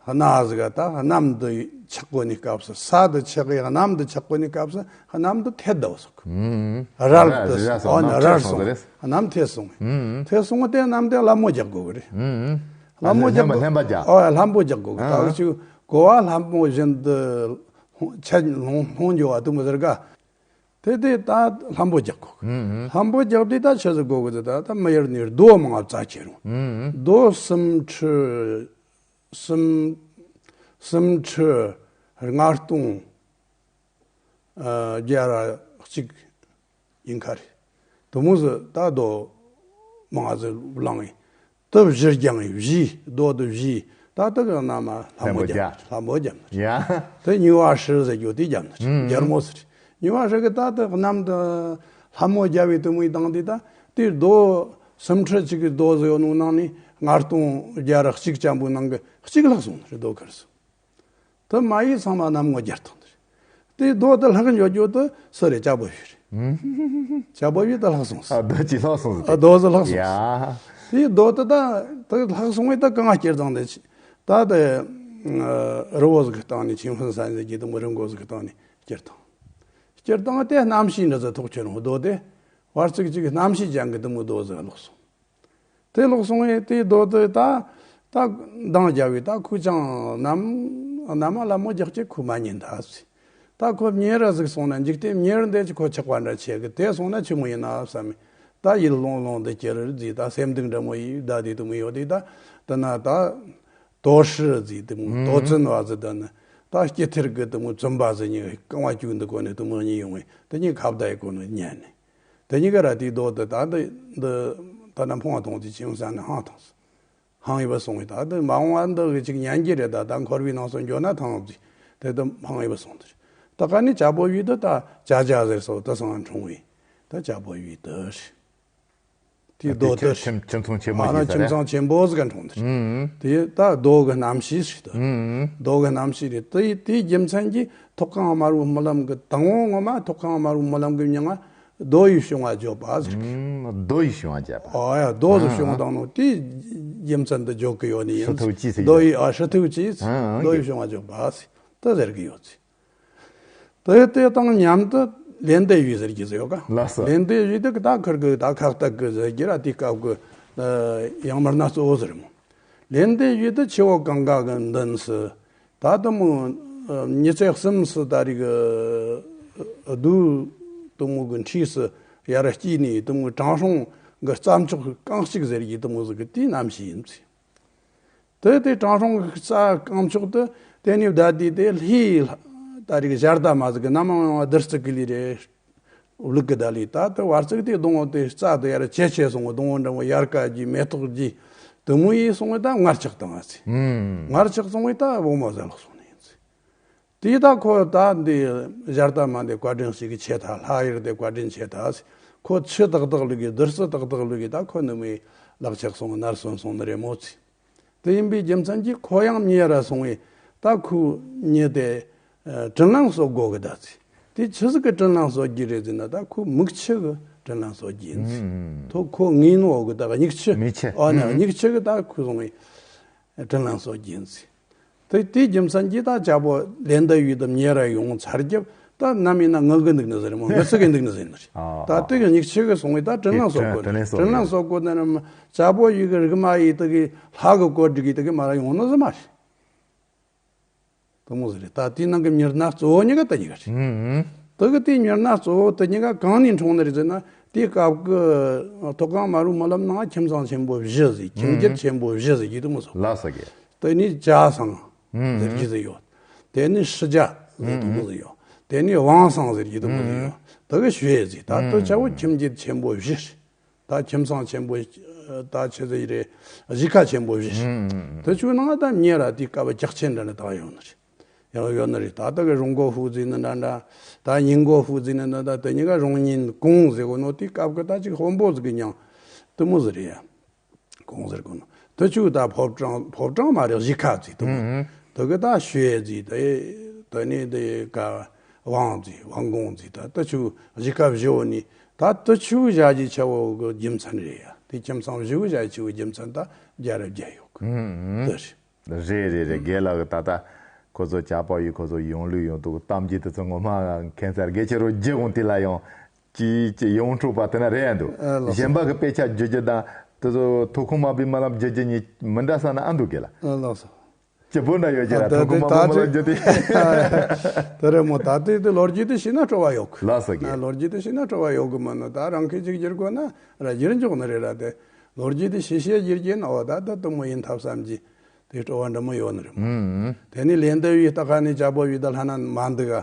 གནའ་ཟིག་ག་ད་གནམ་དུ་ཆགས་གོ་ནི་སྐབས་སུ། ས་དུ་ཆགས་གི་གནམ་དུ་ཆགས་གོ་ནི་སྐབས་སུ་གནམ་དུ་ཐལ་ལྟ་བུ་སོང་། ཨུམ། རལ་དུ་རལ་སོང་། ཨོ་ན་རལ་རལ་སོང་། སོང་ཟེར། གནམ་ཐལ་སོང་། ཨུམ། ཐལ་སོང་བ་དེ་གནམ་དེ་ལྷ་མོ་རྒྱག་དགོས་གི་རེད། ཨུམ། ལྷ་མོ་རྒྱག་ལྷན་པ་དགོས། ལྷན་པ་རྒྱག་ཨོ་ལྷ་མོ་རྒྱག་དགོས་གི། ཨ། ད་ཅིག་གོ་བ་ལྷ་མོ་བཞིན་དུ་ཆ་ལྷུང་ལྷུང་འགྱོ་བ་དུ་མོ་ཟེར་ག་དེ་དེ་ད་ལྷ་མོ་རྒྱག་གོ། ཨུམ། ལྷ་མོ་རྒྱག་དུས་ད་ཆི་ཟིག་དགོས་གི། དེ་ད་ད་མི་ཡུལ་ནས་རྡོ་མང་བ་བཙལ་ཁྱེར་རུང་། ཨུམ། རྡོ་སུམ་ཁྲི་སུམ་སུམ་ཁྲི་ལྔ་སྟོང་ཨ་བརྒྱ་ར་གཅིག་ཡིན་ཁ་རེད། དུ་མོ་ཟིག་ད་རྡོ་མང་བ་ཟིག་བླངས་ཡིན། དེ་བཞི་རྒྱང་ཡིན། བཞི། རྡོ་དེ་བཞི། ད་དེ་གི་ནང་མ་ལྷ་མོ་རྒྱབ། ལྷ་མོ་རྒྱབ་ནི་རེད། ཡ། དེ་ཉི་བ་ཧྲི་ཟེར་རྒྱུ་དེ་རྒྱབ་ནི་རེད། ཨུམ། རྒྱལ་མོ་ཟེར་རེད། ཉི་བ་ཧྲི་གི་ད་དེ་གནམ་དུ་ལྷ་མོ་རྒྱབ་པའི་དེ་མོའི་དང་དེ་ད་དེ་རྡོ་སུམ་ཁྲི་གཅིག་གི་རྡོ་ཟིག་ཡོད་ནོ་ནང་ནས་ལྔ་སྟོང་བརྒྱ་ར་གཅིག་ཅན་པོའི་ནང་གི་གཅིག་ལྷག་སོང་ནི་རེད། རྡོ་ཁར་སོང་། དེ་མ་ཡིས་ཚང་མ་གནམ་ངོ་རྒྱལ་ཐང་དེ་རེད། དེ་རྡོ་དེ་ལྷག་འགྱོ་རྒྱུ་དེ་སུ་རེད། ཇ་བོད་བི་རེད། ཨུམ། ཇ་བོད་བི་དེ་ལྷག་སོང་ཟེར། ཨ་རྡོ་ཅིག་ལྷག་སོང་ཟེར། ཨ་རྡོ་ཟིག་ལྷག་སོང་ཟེར། ཡ། དེ་རྡོ་དེ་ད་དེ་ལྷག་སོང་བས་ད་གང་ང་སྐྱེར་བཏང་དེ་ད་དེ་རི་བོ་ཟིག་གི་སྟེང་ནས་ཆིང་ཧྥུན་ས་ཟེར་གྱི་དེ་མོ་རི་མགོ་ཟིག་གི་སྟེང་ནས་སྐྱེར་བཏང་། སྐྱེར་བཏང་དེ་གནམ་གཤིས་འདྲ་ཟིག་ཐོག་ཁྱེར་རུང་རྡོ་དེ། བར་ཚིགས་གཅིག་རྣམ་ཤེས་ཅན་གྱི་དེ་མོ་རྡོ་ཟིག་ལོག་སོང་། དེ་ལོག་སོང་བས་དེའི་རྡོ་དེ་ད་ད་འདང་རྒྱབ་བས་ད་ཁོས་ཅང་ནམ་ནམ་ལ་མོ་རྒྱག་ཅིག་ཁོས་མ་ཉན་ཐལ་ཟེར། ད་ཁོ་མྱི་ར་ཟིག་སོང་ན་འཇིག་རྟེན་མྱི་ར་འདི་ཅིག་ཁོ་ཆགས་པ་འདྲ་ཆེ་གི། དེ་སོང་ན་ཆི་མོ་ཡིན་ན་བསམ་མེད། ད་ཡིད་ལོང་ལོང་དུ་གྱུར་རེད་ཟེར། ད་སེམས་སྡུག་འདྲ་མོ་ཡིས་བསྡད་དེ་དེ་མོ་ཡོད་དེ། ད་དེ་ན་ད་དོ་ཧྲི་ཟེར་དེ་མོ་ཨུ། དོ་ཙིན་བ་ཟེར། ད་ནི་ད་སྐྱི་ཐེར་གི་དེ་མོ་བཙུན་པ་ཟིག་གཉིས་རྐང་བ་བཅུག་འདུག་གོ་ནས་དེ་མོ་གཉིས་ཡོང་བས་དེ་གཉིས་ཁ་བརྡ་ཡི་གོ་ནས་ཉན་ནས། དེ་གཉིས་ཀ་ར་དེའི་རྡོ་དེ་ད་འདི་འདི་ད་ན་ཕུང་བ་ཐོང་དེ་ཅིང་ཟ་ནས་ཧང་ཐང་། ཧང་ཡི་བ་སོང་བས་ད་འདི་མ་འོངས་བ་འདི་གི་ཅིག་ཉན་གྱི་རེད། ད་ད་འཁོར་བའི་ནང་སོ་འགྱོ་ན་ཐང་ཟེར། དེ་དེ་ཧང་ཡི་བ་སོང་དེ་རེད། ད་ག་ནི་ཇ་པོ་ཡུས་དེ་ད་ཇ་ཇ་ཟེར་སོ་དེ་སང་འཁྲུངས་བས་ད་ཇ་པོ་ཡུས་དེ་རེད། དེའི་རྡོ་དེ་ཁྱིམ་ཁྱིམ་ཚང་ཆེན་མོ་ཨ་ན་ཞིག་ཟེར་ཁྱིམ་ཚང་ཆེན་པོ་ཟིག་ག་འཁྲུངས་དེ་རེད། ཨུ། དེ་ད་རྡོ་གི་རྣམ་ཤེས་ཟིག་ད། ཨུ། རྡོ་གི་རྣམ་ཤེས་རེད། དེ་དེའི་རྒྱུ་མཚན་གྱིས་ཐོག་ཁང་དམར་པོའི་རྨི་ལམ་གི་དང་པོ་ངོ་མ་ཐོག་ཁང་དམར་པོའི་རྨི་ལམ་གི་མྱིང་ང་རྡོ་ཡི་བྱུང་བ་བརྗོད་པ་ཟེར་གི། ཨུམ། རྡོ་ཡི་བྱུང་བ་བརྗོད་པ། ཨ་ཡ་རྡོ་ཟིག་ཨ་བྱུང་ཨ་བཏང་ནོ་དེའི་རྒྱུ་མཚན་དུ་བརྗོད་གི་ཡོད་ནི་ཡིན། ཧྲི་ཐུབ་ཅི་ཟེར་རྡོ་ཡི་ཨ་ཧྲི་ཐུབ་ཅི་ཨ་ཨ་རྡོ་ཡི་བྱུང་བ་བརྗོད་པ་ཟེར་ད་ཟེར་གི་ཡོད་ཟེར། དེ་དེ་དང་མཉམ་དུ་ལེན་ཏེ་ཡུལ་ཟེར་གྱི་ཟེར་ཡོད་ཀ་ལགས་སོ། ལེན་ཏེ་ཡུལ་དེ་གི་ད་ཁིར་གི་ད་ཁག་ཏག་གི་ཟེར་གྱི་ར་དེ་སྐབས་གི་ཡང་མིར་ན་གཙོ་བོ་ཟེར་མོ། ལེན་ཏེ་ཡུལ་དེ་ཆུ་བོ་གངྒཱ་གི་མདུན་སུ་ད་དུ་མོ་ཉི་ཚེ་གསུམ་སུ་ད་རིག་གི་རྡོ་དུ་མོ་གི་འཁྲིས་སུ་ཡར་སྐྱེས་ནས་དུ་མོ་དྲང་སྲོང་གི་རྩྭ་མཆོག་རྐང་གཅིག་ཟེར་གྱི་དུ་མོ་ཟིག་གི་དེའི་རྣམ་ཤེས་ཡིན་ཟེར། དེ་དེ་དྲང་སྲོང་གི་རྩྭ་རྐང་མཆོག་དེ་དེ་ནས་བསྡད་དེ་དེ་ལྷའི་ད་རིག་ཞལ་ཏ་མ་ཟིག་གི་ནམ་ཡང་བདུད་རྩི་གི་ལི་རེ་བླུག་གི་ད་ལི་ད་དེ་བར་ཚིགས་དེ་སྡོང་བོ་དེ་རྩྭ་དེ་ཡར་ཆེ་ཆེ་སོང་བ། སྡོང་བོ་འདྲ་བོ་ཡར་ཀ་གྱི་མེ་ཏོག་གྱི་དུ་མོ་ཡིས་སོང་བས་ད་མངལ་ཆགས་བཏང་བ་ཟེར། ཨུམ། མངལ་ཆགས་སོང་བས་ད་བུ་མོ་ཟ་ལག་སོང་ནི་ཡིན་ཟེར། དེ་ད་ཁོ་ད་འདི་ཞལ་ཏ་མ་འདི་བཀའ་དྲིན་ཞིག་གི་ཆེ་ད་ལྷ་ཡུལ་དེ་བཀའ་དྲིན་ཆེ་ད་ཟེར། ཁོ་ཆུ་ཏག་ཏག་ལུག་གི་བདུད་རྩི་ཏག་ཏག་ལུག་གི་ད་ཁོ་ནུ་མའི་ལག་ཆགས་སོང་ནར་སོན་སོང་ནི་རེད་མོ་ཟེར། དེ་ཡིན་པའི་རྒྱུ་མཚན་གྱིས་ཁོ་ཡང་མྱི་ར་སོང་བས་ད་ཁོའི་མྱི་དེ་ཨ་དྲིན་ལན་གསོ་དགོས་གི་ད་ཟེར། དེ་ཆི་ཟིག་གི་དྲིན་ལན་གསོ་རྒྱུ་རེད་ཟེར་ན་ད་ཁོ་མིག་ཆུ་གི་དྲིན་ལན་གསོ་རྒྱུ་ཡིན་ཟེར། ཨུམ། ཐོ་ཁོ་ངའི་ནོ་གི་ད་མིག་ཆུ་མིག་ཆུ། ཨ་ནི་ཨུམ། མིག་ཆུ་གི་ད་ཁོ་སོང་བས་དྲིན་ལན་གསོ་རྒྱུ་ཡིན་ཟེར། དེ་དེའི་རྒྱུ་མཚན་གྱིས་ད་ཇ་པོ་ལེན་ཏེ་ཡུལ་དུ་མྱི་ར་ཡོང་ཚར་རྒྱབ་ད་ནམ་ཡིན་ན་ངུ་གི་འདུག་ནི་ཟེར་མོ། ངུ་ཚིག་གི་འདུག་ནི་ཟེར་ནི་རེད། ཨ་ད་དེ་གི་མིག་ཆུ་གི་སོང་བས་ད་དྲིན་ལན་གསོ་དགོས་ནི། དྲིན་ལན་གསོ་དྲིན་ལན་གསོ་དགོས་ནི་རེད་མོ། ཇ་པོ་ཡུལ་གི་རིག་མ་ཡིས་དེ་གི་ལྷ་གི་གོ་སྒྲིག་གིས་དེ་གི་མ་ར་ཡོང་ནི་ཟེར་མ་རེད། དེ་མོ་ཟེར་རེད། ད་དེའི་ནང་གི་མྱི་སྣ་གཙོ་བོ་གཉིས་ཀ་དེ་གཉིས་ཀ་རེད། ཨུམ། དེ་གི་དེའི་མྱི་སྣ་གཙོ་བོ་དེ་གཉིས་ཀ་གང་ནས་འཁྲུངས་ནི་རེད་ཟེར་ན་དེའི་སྐབས་གི་ཐོག་ཁང་དམར་པོའི་རྨི་ལམ་ནང་ཁྱིམ་ཚང་ཆེན་པོ་བཞི་ཟེར། ཁྱིམ་རྒྱུད་ཆེན་པོ་བཞི་ཟེར་གྱི་དེ་མོ་ཟེར། ལགས་སོ་གི། དེ་ནས་ཇ་སང་ཟེར་གྱི་ཟེར་ཡོད། དེ་ནས་ཧྲི་ཇ་ཟེར་དེ་མོ་ཟེར་ཡོད། དེ་ནས་ཝང་སང་ཟེར་གྱི་དེ་མོ་ཟེར་ཡོད། དེ་གི་ཞུ་ཡས་ཟེར། ད་དེ་ཆ་བོ་ཁྱིམ་རྒྱུད་ཆེན་པོ་བཞི་རེད། ད་ཁྱིམ་ཚང་ཆེན་པོ་ད་ཆི་ཟིག་རེད། གཞིས་ཀ་ཆེན་པོ་བཞི། ཨུམ། དེ་ཆུ་ནང་ད་མྱི་ར་དེའི་སྐབས་ཀྱག་ཆེན་འདྲ་ནི་ད་ཡོང་ནི་རེད། ཡང་ཡོད་ནི་རེད། ད་ད་གི་རོང་མགོ་ཧུ་ཟིག་ནི་འདྲ་འདྲ། ད་ཉིན་མགོ་ཧུ་ཟིག་ནི་འདྲ་འདྲ། དེ་གཉིས་ཀ་རོང་ཉིན་གུང་ཟེར་གོ་ནོ་དེའི་སྐབས་ཀྱི་ད་ཅིག་དཔོན་པོ་ཟིག་གི་མྱིང་དེ་མོ་ཟིག་རེད་ཡ། གུང་ཟེར་གོ་ནོ་དེ་ཆུ་ད་ཕོ་བྲང་ཕོ་བྲང་མ་རེད། གཞིས་ཀ་ཟིག་དེ་མོ། ཨུམ། དེ་གི་ད་ཞུ་ཡས་ཟིག་དེ་དེ་ནི་དེ་ག་ཝང་ཟིག་ཝང་གུང་ཟིག་ད་དེ་ཆུ་གཞིས་ཀ་བཞི་བོ་ནི། ད་དེ་ཆུ་བཞག་རྒྱུ་ཆ་བོ་གི་རྒྱུ་མཚན་རེད་ཡ། དེ་ཁྱིམ་ཚང་བཞི་བོ་བཞག་རྒྱུ་ཆ་བོ་རྒྱུ་མཚན་ད་རྒྱལ་རབས་བརྒྱ་ཡོད་གི། ཨུམ། དེ་རེད། རེད་རེད་རེད། རྒན་ལགས་ཀྱིས་ད་ལྟ་ཁོ་ཚོ་ཇ་པོ་ཡུལ་ཁོ་ཚོ་ཡོང་ལུགས་ཡོང་དུས་གཏམ་རྒྱུད་དེ་ཚོ་ངོ་མ་ཁྱད་མཚར་རྒྱ་ཆེ་རུ་རྒྱུ་གོང་དེ་ལ་ཡང་ཅི་ཅི་ཡོངས་གྲུབ་པ་དེ་ན་རེད་ཡ་འདུག། ཨ་ལགས་སོ། གཞན་པ་གི་དཔེ་ཆ་བརྗོད་རྒྱུ་དང་དེ་ཚོ་ཐོག་ཁང་དམར་པོའི་རྨི་ལམ་བརྗོད་རྒྱུ་གཉིས་མི་འདྲ་ས་ན་ཨ་འདུག་གི་ལ། ཨ་ལགས་སོ། སྐྱིད་པོ་འདྲ་ཡོད་ཀྱི་ར། ཨ་ཐོག་ཁང་དམར་པོའི་རྨི་ལམ་བརྗོད་དེ། དེ་རེད་མོ། ད་དེ་དེ་ལོ་རྒྱུས་དེ་ཤེས་ན་སྤྲོ་བ་ཡོད་གི། ལགས་སོ་གི། ཨ་ལོ་རྒྱུས་དེ་ཤེས་ན་སྤྲོ་བ་ཡོད་གི་མ་ནོ། ད་རང་གི་ཅིག་བསྒྱུར་དགོས་ན་ར་བསྒྱུར་འཇོག་ནི་རེད་ར། དེ་ལོ་རྒྱུས་དེ་ཤེས་ཤེས་བསྒྱུར་གྱིན་ཨོ་ད་ད་དེ་མོ་ཡིན་ཐབས་བསམ་གྱི། དེ་སྤྲོ་བ་འདྲ་མོ་ཡོད་ནི་རེད་མོ། ཨུམ། དེ་ནས་ལེན་ཏེ་ཡུལ་ད་ཁ་ནས་ཇ་པོ་ཡུལ་ད་ལྷ་ན་མ་འདུག་ག།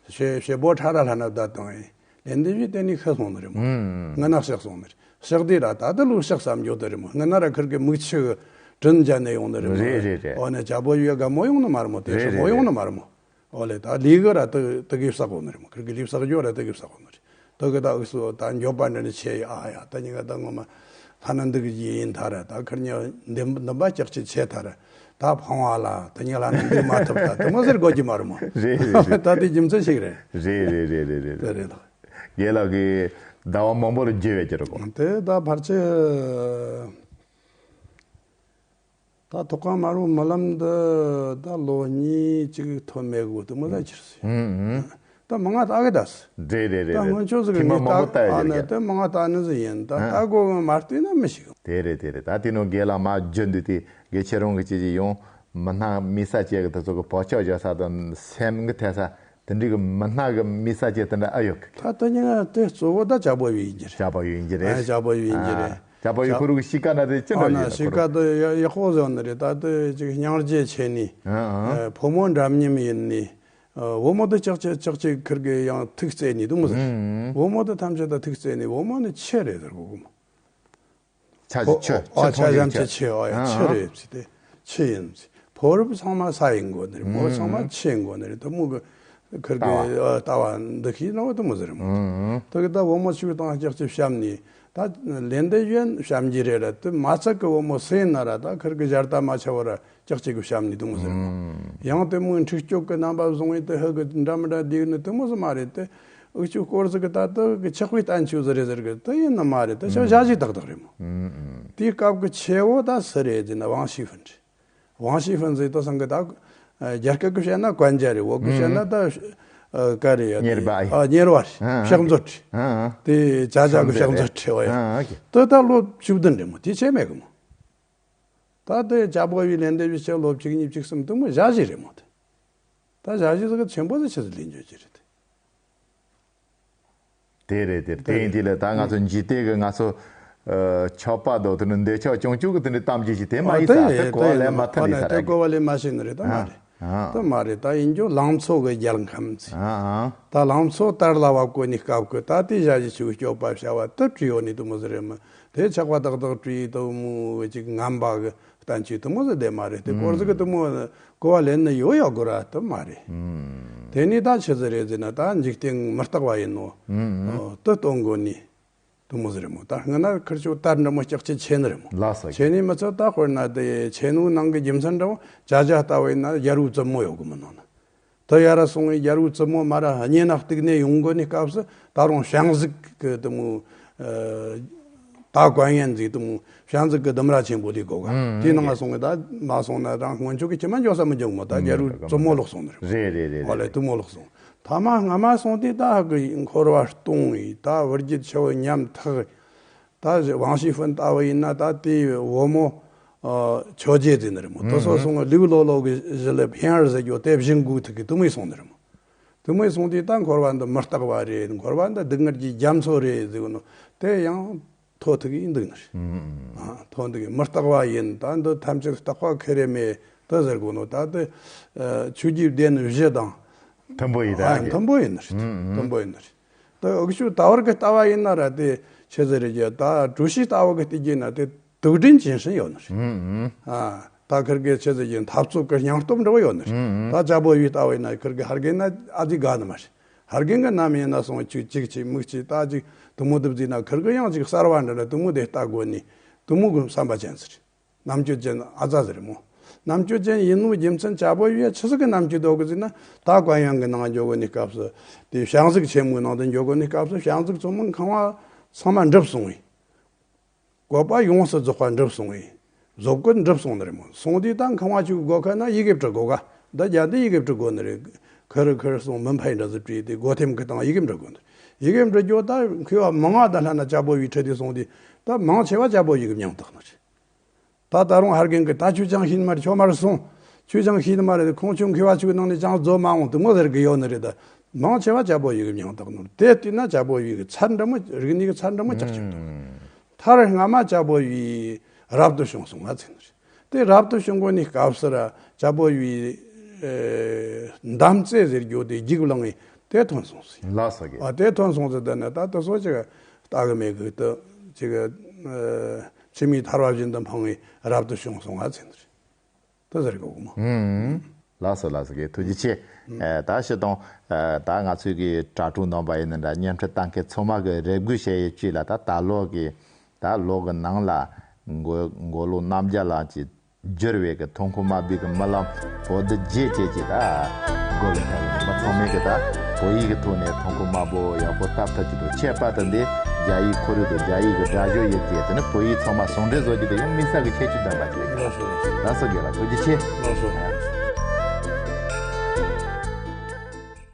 ཞེ་ཞེ་པོ་ཁྲ་ར་ལྷ་ན་བསྡད་བཏང་ཡིན། ལེན་ཏེ་ཡུལ་དེ་ནས་ཤི་སོང་ནི་རེད་མོ། ཨུམ། ངི་ན་གཤེགས་སོང་ནི་རེད། གཤེགས་དེ་ར་ད་ད་ལུག་གཤེགས་བསམ་རྒྱུ་དེ་རེད་མོ། ངི་ན་ར་ཁིར་གི་མིག་ཆུ་གི་དྲིན་བརྒྱབ་ནས་ཡོང་ནི་རེད་མོ། རེད་རེད་རེད། ཨོ་ནས་ཇ་པོ་ཡུལ་དགའ་མོ་ཡོང་ནི་མ་རེད་མོ། དེ་རེད་ཧྲིལ་མོ་རེད་ཡོང་རེད། ནི་མ་རེད་མོ། ཨོ་ལེ་ད་ལུས་གི་ར་དེ་དེ་གི་བསགས་གོ་ནི་རེད་མོ། ཁིར་གི་ལུས་བསགས་རྒྱུ་ར་དེ་གི་བསགས་གོ་ནི་རེད། དེ་གི་ད་འུ་སུ་ད་འགྱོད་པ་འདྲ་ནི་ཆེ་ཡི། ཨ་ཡ་ད་ཉི་ག་ད་ངོ་མ་ལྷ་ན་འདུག་གི་ཡིན་ད་ར། ད་ཁིར་ཉི་འདི་འདི་འབའ་ཀྱག་ཅིག་ཆེ་ད་ར། ད་ཕང་བ་ལ་ད་ཉི་ལྷ་ན་འདུག་མ་ཐུབ་ད་དེ་མོ་ཟེར་དགོས་ཀྱི་མ་རེད་མོ། རེད་རེད་རེད། ད་དེ་རྒྱུ་མཚན་ཞིག་རེད། རེད་རེད་རེད་རེད་རེད། དེ་རེད་ད། རྒན་ལགས་ཀྱིས་ཟླ་བ་མང་པོ་ལ་བརྗེ་བས་ཀྱི་རེད་གོ། དེ་ད་ཕལ་ཆེར། ད་ཐོག་ཁང་དམར་པོའི་རྨི་ལམ་འདི་ད་ལོ་གཉིས་གཅིག་ཐོན་མེད་གོ་དེ་མོ་ད་ཁྱེར་སོང་། ཨུམ་ཨུམ། མང་ང་ལྟ་གི་ད་སི། རེད་རེད་རེད། ད་སྔོན་ཆོ་ཟིག་ཐེངས་མ་གི་མང་པོ་ལྟ་ཡོད་ཨ་ནི་རྒྱུ། དེ་མང་ང་ལྟ་ནི་ཟིག་ཡིན། ད་ཨ་ལྟ་དགོས་གི་མ་ལྟོས་ན་མི་ཤེས་གི། དེ་རེད་དེ་རེད། ད་དེ་ནོ་རྒན་ལགས་མ་བརྗོད་འདུག་དེ་རྒན་ཁྱེད་རང་གི་ཅི་ཅི་ཡོང་མི་སྣ་མི་ས་ཅན་གི་དེ་ཚོ་གི་བོད་ཆོས་བརྗོད་ས་དང་སེམས་གི་ཐད་ས་དེ་འདྲའི་གི་མི་སྣ་གི་མི་ས་ཅན་དེ་འདྲ་ཨ་ཡོད་གི། ད་དེ་ཉིན་དེ་གཙོ་བོ་ད་ཇ་བོ་ཡིན་གྱི་རེད། ཇ་བོ་ཡིན་གྱི་རེད། ཨ་ཇ་བོ་ཡིན་གྱི་རེད། ཇ་བོ་ཡི་ཁོ་རུ་གི་གཤིས་ཀ་ན་དེ་ཅི་འདྲ་ཨ་ན་ཡོད་གཤིས་ཀ་དེ་ཡག་པོ་བཟོ་ནི་རེད། ད་དེ་ཅིག་སྙིང་རྗེ་ཆེ་ནི། ཨ་ཨ། ཨ་བུ་མོ་འདྲ་མཉམ་ཡིན་ནི། ཨ་བུ་མོ་དེ་ཅག་ཅིག་ཅག་ཅིག་ཁིར་གི་ཡང་ཐུགས་བརྩེ་ནི་དུ་མོ་ཟེར། ཨུམ། བུ་མོ་དེ་ཐམས་ཅད་ད་ཐུགས་བརྩེ་ནི། བུ་མོ་ནི་ཆི་རེད་ཟེར་གོ་གི་མོ། ཆ་ཅིག་ཆི་ཨ་ཆ་ཅམ་ཆི་ཆི་ཨ་ཡ་ཨ་ཆི་ཨ། རེད་ཟེར་ཏེ་ཆི་ཡིན་ཟེར། ཕོ་རབ་ཚང་མ་ས་ཡིན་གོ་ནི་རེད། ཕོ་རབ་ཚང་མ་ཆི་ཡིན་གོ་ནི་རེད། དུ་མོ་གི་ཁིར་གི་ལྟ་བ། ཨ་ལྟ་བ་འདི་ཤི་ན་བ་དུ་མོ་ཟེར་མོ། ཨུམ། དེ་གི་ད་བུ་མོ་ཆུ་དང་ཅག་ཅིག་བཤམས་ནི། ད་ལན་འདི་ཡོན་བཤམས་ཀྱི་རེད་ར། དེ་མ་ཚད་གི་བུ་མོ་སེ་ན་ར་ད་ཁིར་གི་ཞར་ད་མ་ཆ་བ་ར་ཅག་ཅིག་གི་བཤམས་ནི་དུ་མོ་ཟེར་མོ། ཨུམ། ཡང་དེ་མོ་འཁྲིག་སྤྱོད་གི་རྣམ་པ་བཟུང་བའི་དེ་ཧི་གི་འདྲ་མི་འདྲ་འདི་ནི་དུ་མོ་ཟེར་མ་རེད། དེ་འུ་ཆུ་སྐོར་ཟིག་གི་ད་དེ་གི་ཆག་པའི་བསྟན་བཅོས་ཟིག་རེད་ཟེར་གི་དེ་ཡིན་ནི་མ་རེད། དེ་ཆ་ཨུམ། ཞ་ཞི་ཏག་ཏག་རེད་མོ། ཨུམ་ཨུམ། དེའི་སྐབས་གི་ཆེ་བོ་ད་སུ་རེད་ཟེར་ན་ཝང་ཤི་ཧྥིན་རེད། ཝང་ཤི་ཧྥིན་ཟེར་དུ་སང་གི་ད་རྒྱ་སྐད་གི་བཤད་ན་གན་རྒྱ་རེད། བོད་གི་བཤད་ན་ད་ག་རེད་ཡ། གཉེར་པ་ཨ་གཉེར་བ་རེད། ཨ་ཕྱག་མཛོད་རེད། ཨ་ཨ། དེ་ཅ་ཅ་གི་ཕྱག་མཛོད་རེད་བ་ཡ། ཨ་ཨ། དེ་ད་ལོ་བཅུ་བདུན་རེད་མོ། དེ་ཆེ་མེད་གི་མོ། ད་དེ་ཇ་བོ་ཡི་ལན་འདེབས་བྱས་ལོ་བཅུ་གཉིས་བཅུ་གསུམ་དུ་མོ་ཞ་ཞི་རེད་མོ། དེ་ད་ཞ་ཞི་ཟིག་གི་ཆེན་པོ་ཟིག་ཆི་ཟིག་ལེན་རྒྱུ་ཅི་རེད་དེ། དེ་རེད་དེ་རེད། དེ་ཡིན་དུས་ལ་ད་ང་ཚོ་འཇིག་རྟེན་གི་ང་ཚོ་ཨ་ཆོག་པ་དོ་དེ་ནི་འདོད་ཆགས་སྐྱོང་བཅུག་གི་དེ་འདྲའི་གཏམ་རྒྱུད་ཅིག་དེ་མ་ཨ་ཡིན་ས་དེ་དེ་གོ་བ་ལེན་མ་ཐུབ་ནི་ས་རེད་གོ་བ་ལེན་མ་ཤེས་ནི་རེད། ད་མ་རེད། ཨ་ད་མ་རེད། ད་ཡིན་རྒྱུ་ལང་ཚོ་གི་རྒྱལ་ཁམས་ཟེར། ཨ་ཨ། ད་ལང་ཚོ་དར་ལ་བབ་གོ་ནི་སྐབས་གི་ད་དེ་ཞ་ཞི་ཆུ་སྐྱོབ་པ་བྱ་བ་དུ་བྲིས་ཡོད་ནི་དུ་མོ་ཟེར་རེད་མོ། དེ་ཆག་པ་ཏག་ཏག་བྲིས་དུ་མོ་ཅིག་ངན་པ་གི་བསྟན་བཅོས་དུ་མོ་ཟིག་དེ་མ་རེད། དེ་སྐོར་ཟིག་གི་དུ་མོ་གོ་བ་ལེན་ནི་ཡོད་ཡོད་དགོས་ར་དུ་མ་རེད། ཨུམ། དེ་ནི་ད་ཆི་ཟིག་རེད་ཟེར་ན་ད་འཇིག་རྟེན་མི་རྟག་པ་ཡིན་ནོ། ཨུམ་ཨུམ། དུ་སྟོན་དགོས་ནི་དུ་མོ་ཟིག་རེད་མོ། ད་སྔ་ན་ཁིར་ཆོ་དར་འདྲ་མོ་ལྕགས་ཆེ་ཆེ་ནི་རེད་མོ། ལགས་སོ། ཆེ་ནི་མི་ཚད་ད་དཔེར་ན་དེ་ཆེ་ནོ་ནང་གི་རྒྱུ་མཚན་འདྲ་བོ་ཅ་ཅ་ལྟ་བ་ཡིན་ན་རྒྱལ་པོའི་བཙུན་མོ་ཡོད་གི་མོ་ནང་ན། དེ་ཡར་སོང་བའི་རྒྱལ་པོའི་བཙུན་མོ་མར་ར་གཉེན་ན་གཏུགས་ནས་ཡོང་དགོས་ནི་སྐབས་སུ་ད་རུང་བྱང་ཟིག་གི་དུ་མོ་ད་གོན་ཡན་ཟིག་དུ་མོ་བྱང་ཟིག་གི་ལྡུམ་ར་ཆེན་པོ་དེ་དགོས་ག་ཨུམ། དེའི་ནང་ང་སོང་གི་ད་མ་སོང་ན་རང་སྔོན་ཆོག་གི་ཁྱིམ་མ་འཇོག་ས་མི་འཇོག་མོ། ད་རྒྱལ་པོའི་བཙུན་མོ་ལོག་སོང་ནི་རེད། རེད་རེད་རེད། ཨོ་ལེ་དུ་མོ་ལོག་སོང་། ཐ་མ་སྔ་མ་སོང་དུས་ད་ཧ་གི་འཁོར་བ་སྟོང་བའི་ད་བུ་རྒྱུད་ཆེ་བོ་ཉམ་ཐག་ད་ཝང་ཤི་ཧྥིན་ལྟ་བུ་ཡིན་ན་ད་དེའི་བུ་མོ་ཨ་ཆོས་རྗེ་ཟེར་ནི་རེད་མོ། དེ་སོ་སོང་ལུག་ལོ་ལོ་གི་གཞི་ལ་ཕན་ཡར་ཟེར་རྒྱུ་དེ་བཞིན་དགོས་ཐུག་གི་དུ་མོ་སོང་ནི་རེད་མོ། དུ་མོ་སོང་དུས་ད་འཁོར་བ་འདི་མི་རྟག་པ་རེད། འཁོར་བ་འདི་སྡུག་བསྔལ་གྱི་རྒྱ་མཚོ་རེད་ཟེར་གོ་ནོ་དེ་ཡང་ཐོ་ཐུག་གི་འདུག་ནི་རེད། ཨ་ཐོ་འདུག་གི་མི་རྟག་པ་ཡིན། ད་འདི་ཐམས་ཅད་རྟག་པ་ཁེ་རེ་མེད་དེ་ཟེར་གོ་ནོ་ད་དེ་ཨ་ཆོས་ཀྱི་སྡེ་ནི་བཞི་དང་མཐུན་པོ་ཡིན་ད་ཨ་གི་མཐུན་པོ་ཡིན་ནི་རེད། མཐུན་པོ་ཡིན་ནི་རེད། ད་འུ་ཆོ་ད་བར་གི་ལྟ་བ་ཡིན་ན་ར་དེ་ཆི་ཟེར་རེད་ཀྱི། ད་གྲུ་བཞི་ལྟ་བུ་གི་སྟེང་གི་ན་དེ་དུག་སྦྲུལ་གྱི་ཤིང་ཡོད་ནི་རེད། ཨ་ད་ཁིར་གི་ཆི་ཟེར་གྱི་འཐབ་རྩོད་གི་སྙིང་སྟོབས་འདྲ་བོ་ཡོད་ནི་རེད། ད་ཇ་བོ་ཡི་ལྟ་བུ་ཡིན་ན་ཁིར་གི་ཧར་གི་ན་ཨ་ཙི་དགའ་ནི་མ་རེད། ཧར་གི་གི་ནམ་ཡིན་ན་སོང་ཅིག་ཅིག་ཅིག་མིག་ཅིག་ད་ཅིག་དུ་མོ་དུ་བརྩིས་ན་ཁིར་གི་ཡང་ཅིག་གསར་བ་འདྲ་ལ་དུ་མོ་དེ་ལྟ་དགོས་ནི་དུ་མོ་གི་བསམ་པ་ཅན་ཟེར། རྣམ་དཔྱོད་ཅན་ཨ་ཙ་ཟེར་མོ། རྣམ་དཔྱོད་ཅན་ཡིན་ནོ་རྒྱུ་མཚན་ཇ་བོ་ཡི་ཆི་ཟིག་གི་རྣམ་དཔྱོད་འདུག་གི་ཟེར་ན་ད་གོན་ཡང་གི་ནང་འཇོག་གོ་ནི་སྐབས་སུ་དེ་བྱང་ཟིག་ཆེན་མོའི་ནང་དུ་འཇོག་གོ་ནི་སྐབས་སུ་བྱང་ཟིག་ཚོ་མོ་ཁང་བ་ཚང་མ་འགྲུབ་སོང་བས། བཀོད་པ་ཡོངས་སུ་རྫོགས་པ་འགྲུབ་སོང་བས། བཟོ་བཀོད་འགྲུབ་སོང་ནི་རེད་མོ། སོང་དུས་ད་ཁང་བ་ཅིག་སྒོ་ཁ་ན་ཡི་གེ་བྲི་དགོས་ག་ད་རྒྱ་འདི་ཡི་གེ་བྲི་དགོས་ནི་རེད། ཁིར་ཁིར་སོང་མི་འཕའི་འདྲ་ཟིག་བྲིས་ཏེ་སྒོ་ཐེམ་གི་སྟེང་ཡི་གེ་འབྲི་དགོས་ནི་རེད། ཡི་གེ་འབྲི་རྒྱུ་ད་མཁས་པ་མང་ང་ད་ལྷ་ན་ཇ་བོ་ཡི་ཁྲི་དེ་སོང་དུས་ད་མང་ཆེ་བ་ཇ་བོ་ཡི་གི་མིང་བཏགས་ནི་རེད། ད་ད་རུང་ཧར་གན་གི་ད་ཁྱོད་ཅང་ཤེས་ནི་མ་རེད། ཁྱོད་མར་སོང་། ཁྱོད་ཅང་ཤེས་ནི་མ་རེད། ཁོང་ཆུང་མཁས་པ་ཆུ་ནང་ནས་ཅང་བཟོ་མ་འོང་དུ་མོ་ཟེར་གི་ཡོད་ནི་རེད། ད་མང་ཆེ་བ་ཇ་བོ་ཡི་གི་མིང་བཏགས་ནོ་དེ་བལྟས་ན་ཇ་བོ་ཡི་གི་ཚར་འདྲ་མོ་རིག་གནས་གི་ཚར་འདྲ་མོ་ཅག་ཅིག་འདུག་མཐར་སྔ་མ་ཇ་བོ་ཡི་རབ་ཏུ་བྱུང་སོང་ང་ཚེ་ནི་རེད། དེ་རབ་ཏུ་བྱུང་གོ་ནི་སྐབས་སུ་ར་ཇ་བོ་ཡི་འདམ་རྩེ་ཟེར་རྒྱུ་དེ་རྒྱུག་ལངས་ངེ་དེ་ཐོན་སོང་ཟེར། ལགས་སོ་གི། ཨ་དེ་ཐོན་སོང་ཟེར་དེ་ནི་ད་དེ་སོ་ཅིག་ལྟ་གི་མེད་གི་དུ་ཅིག་ཕྱི་མའི་ཐར་བ་བཞིན་དུ་འཕངས་ངེ་རབ་ཏུ་བྱུང་སོང་ང་ཚེ་ནི་རེད། དེ་ཟེར་གོ་གི་མོ། ལགས་སོ་ལགས་སོ་གི། ཐུགས་རྗེ་ཆེ། ཨ་ད་སྤྱིར་བཏང་ཨ་ད་ང་ཚོའི་གི་དྲ་གྲོགས་རྣམ་པ་ཡིན་ན་འདྲ་བརྙན་འཕྲིན་ལྟ་མཁན་ཚང་མ་གི་རེ་སྐུལ་བྱེད་ཡས་ཅིག་ལ་ད་ད་ལོ་གི་ད་ལོ་གི་ནང་ལ་མགོ་མགོ་ལོག་རྣམ་རྒྱལ་ལགས་ཀྱིས་བསྒྱུར་བའི་གི་ཐོན་ཁུངས་དམར་པོའི་གི་རྨི་ལམ་པོ་ཏི་བརྒྱད་བཅས་ཀྱི་ད་སྒོ་ལ་ཐག་ཡིན་མི་ཚང་མས་གི་ད་བོད་ཡིག་གི་ཐོག་ནས་ཐོན་ཁུངས་དམར་པོ་ཡག་པོ་བཏབ་ཐུབ་ཀྱི་འདུག་ཁྱད་པར་དུ་འདི་རྒྱ་ཡིག་ཁོར་ཡུག་དང་རྒྱ་ཡིག་གི་སྒྲ་སྦྱོར་ཡོད་དེ་དེ་ནི་བོད་ཡིག་ཚང་མ་ཟུང་འབྲེལ་བཟོ་རྒྱུ་དེ་ཡང་དམིགས་བསལ་གི་ཁྱད་ཆོས་ལྡན་པ་ཞིག་རེད། ལགས་སོ་ལགས་སོ། ལགས་སོ་རྒན་ལགས་ཐུགས་རྗེ་ཆེ། ལགས་སོ།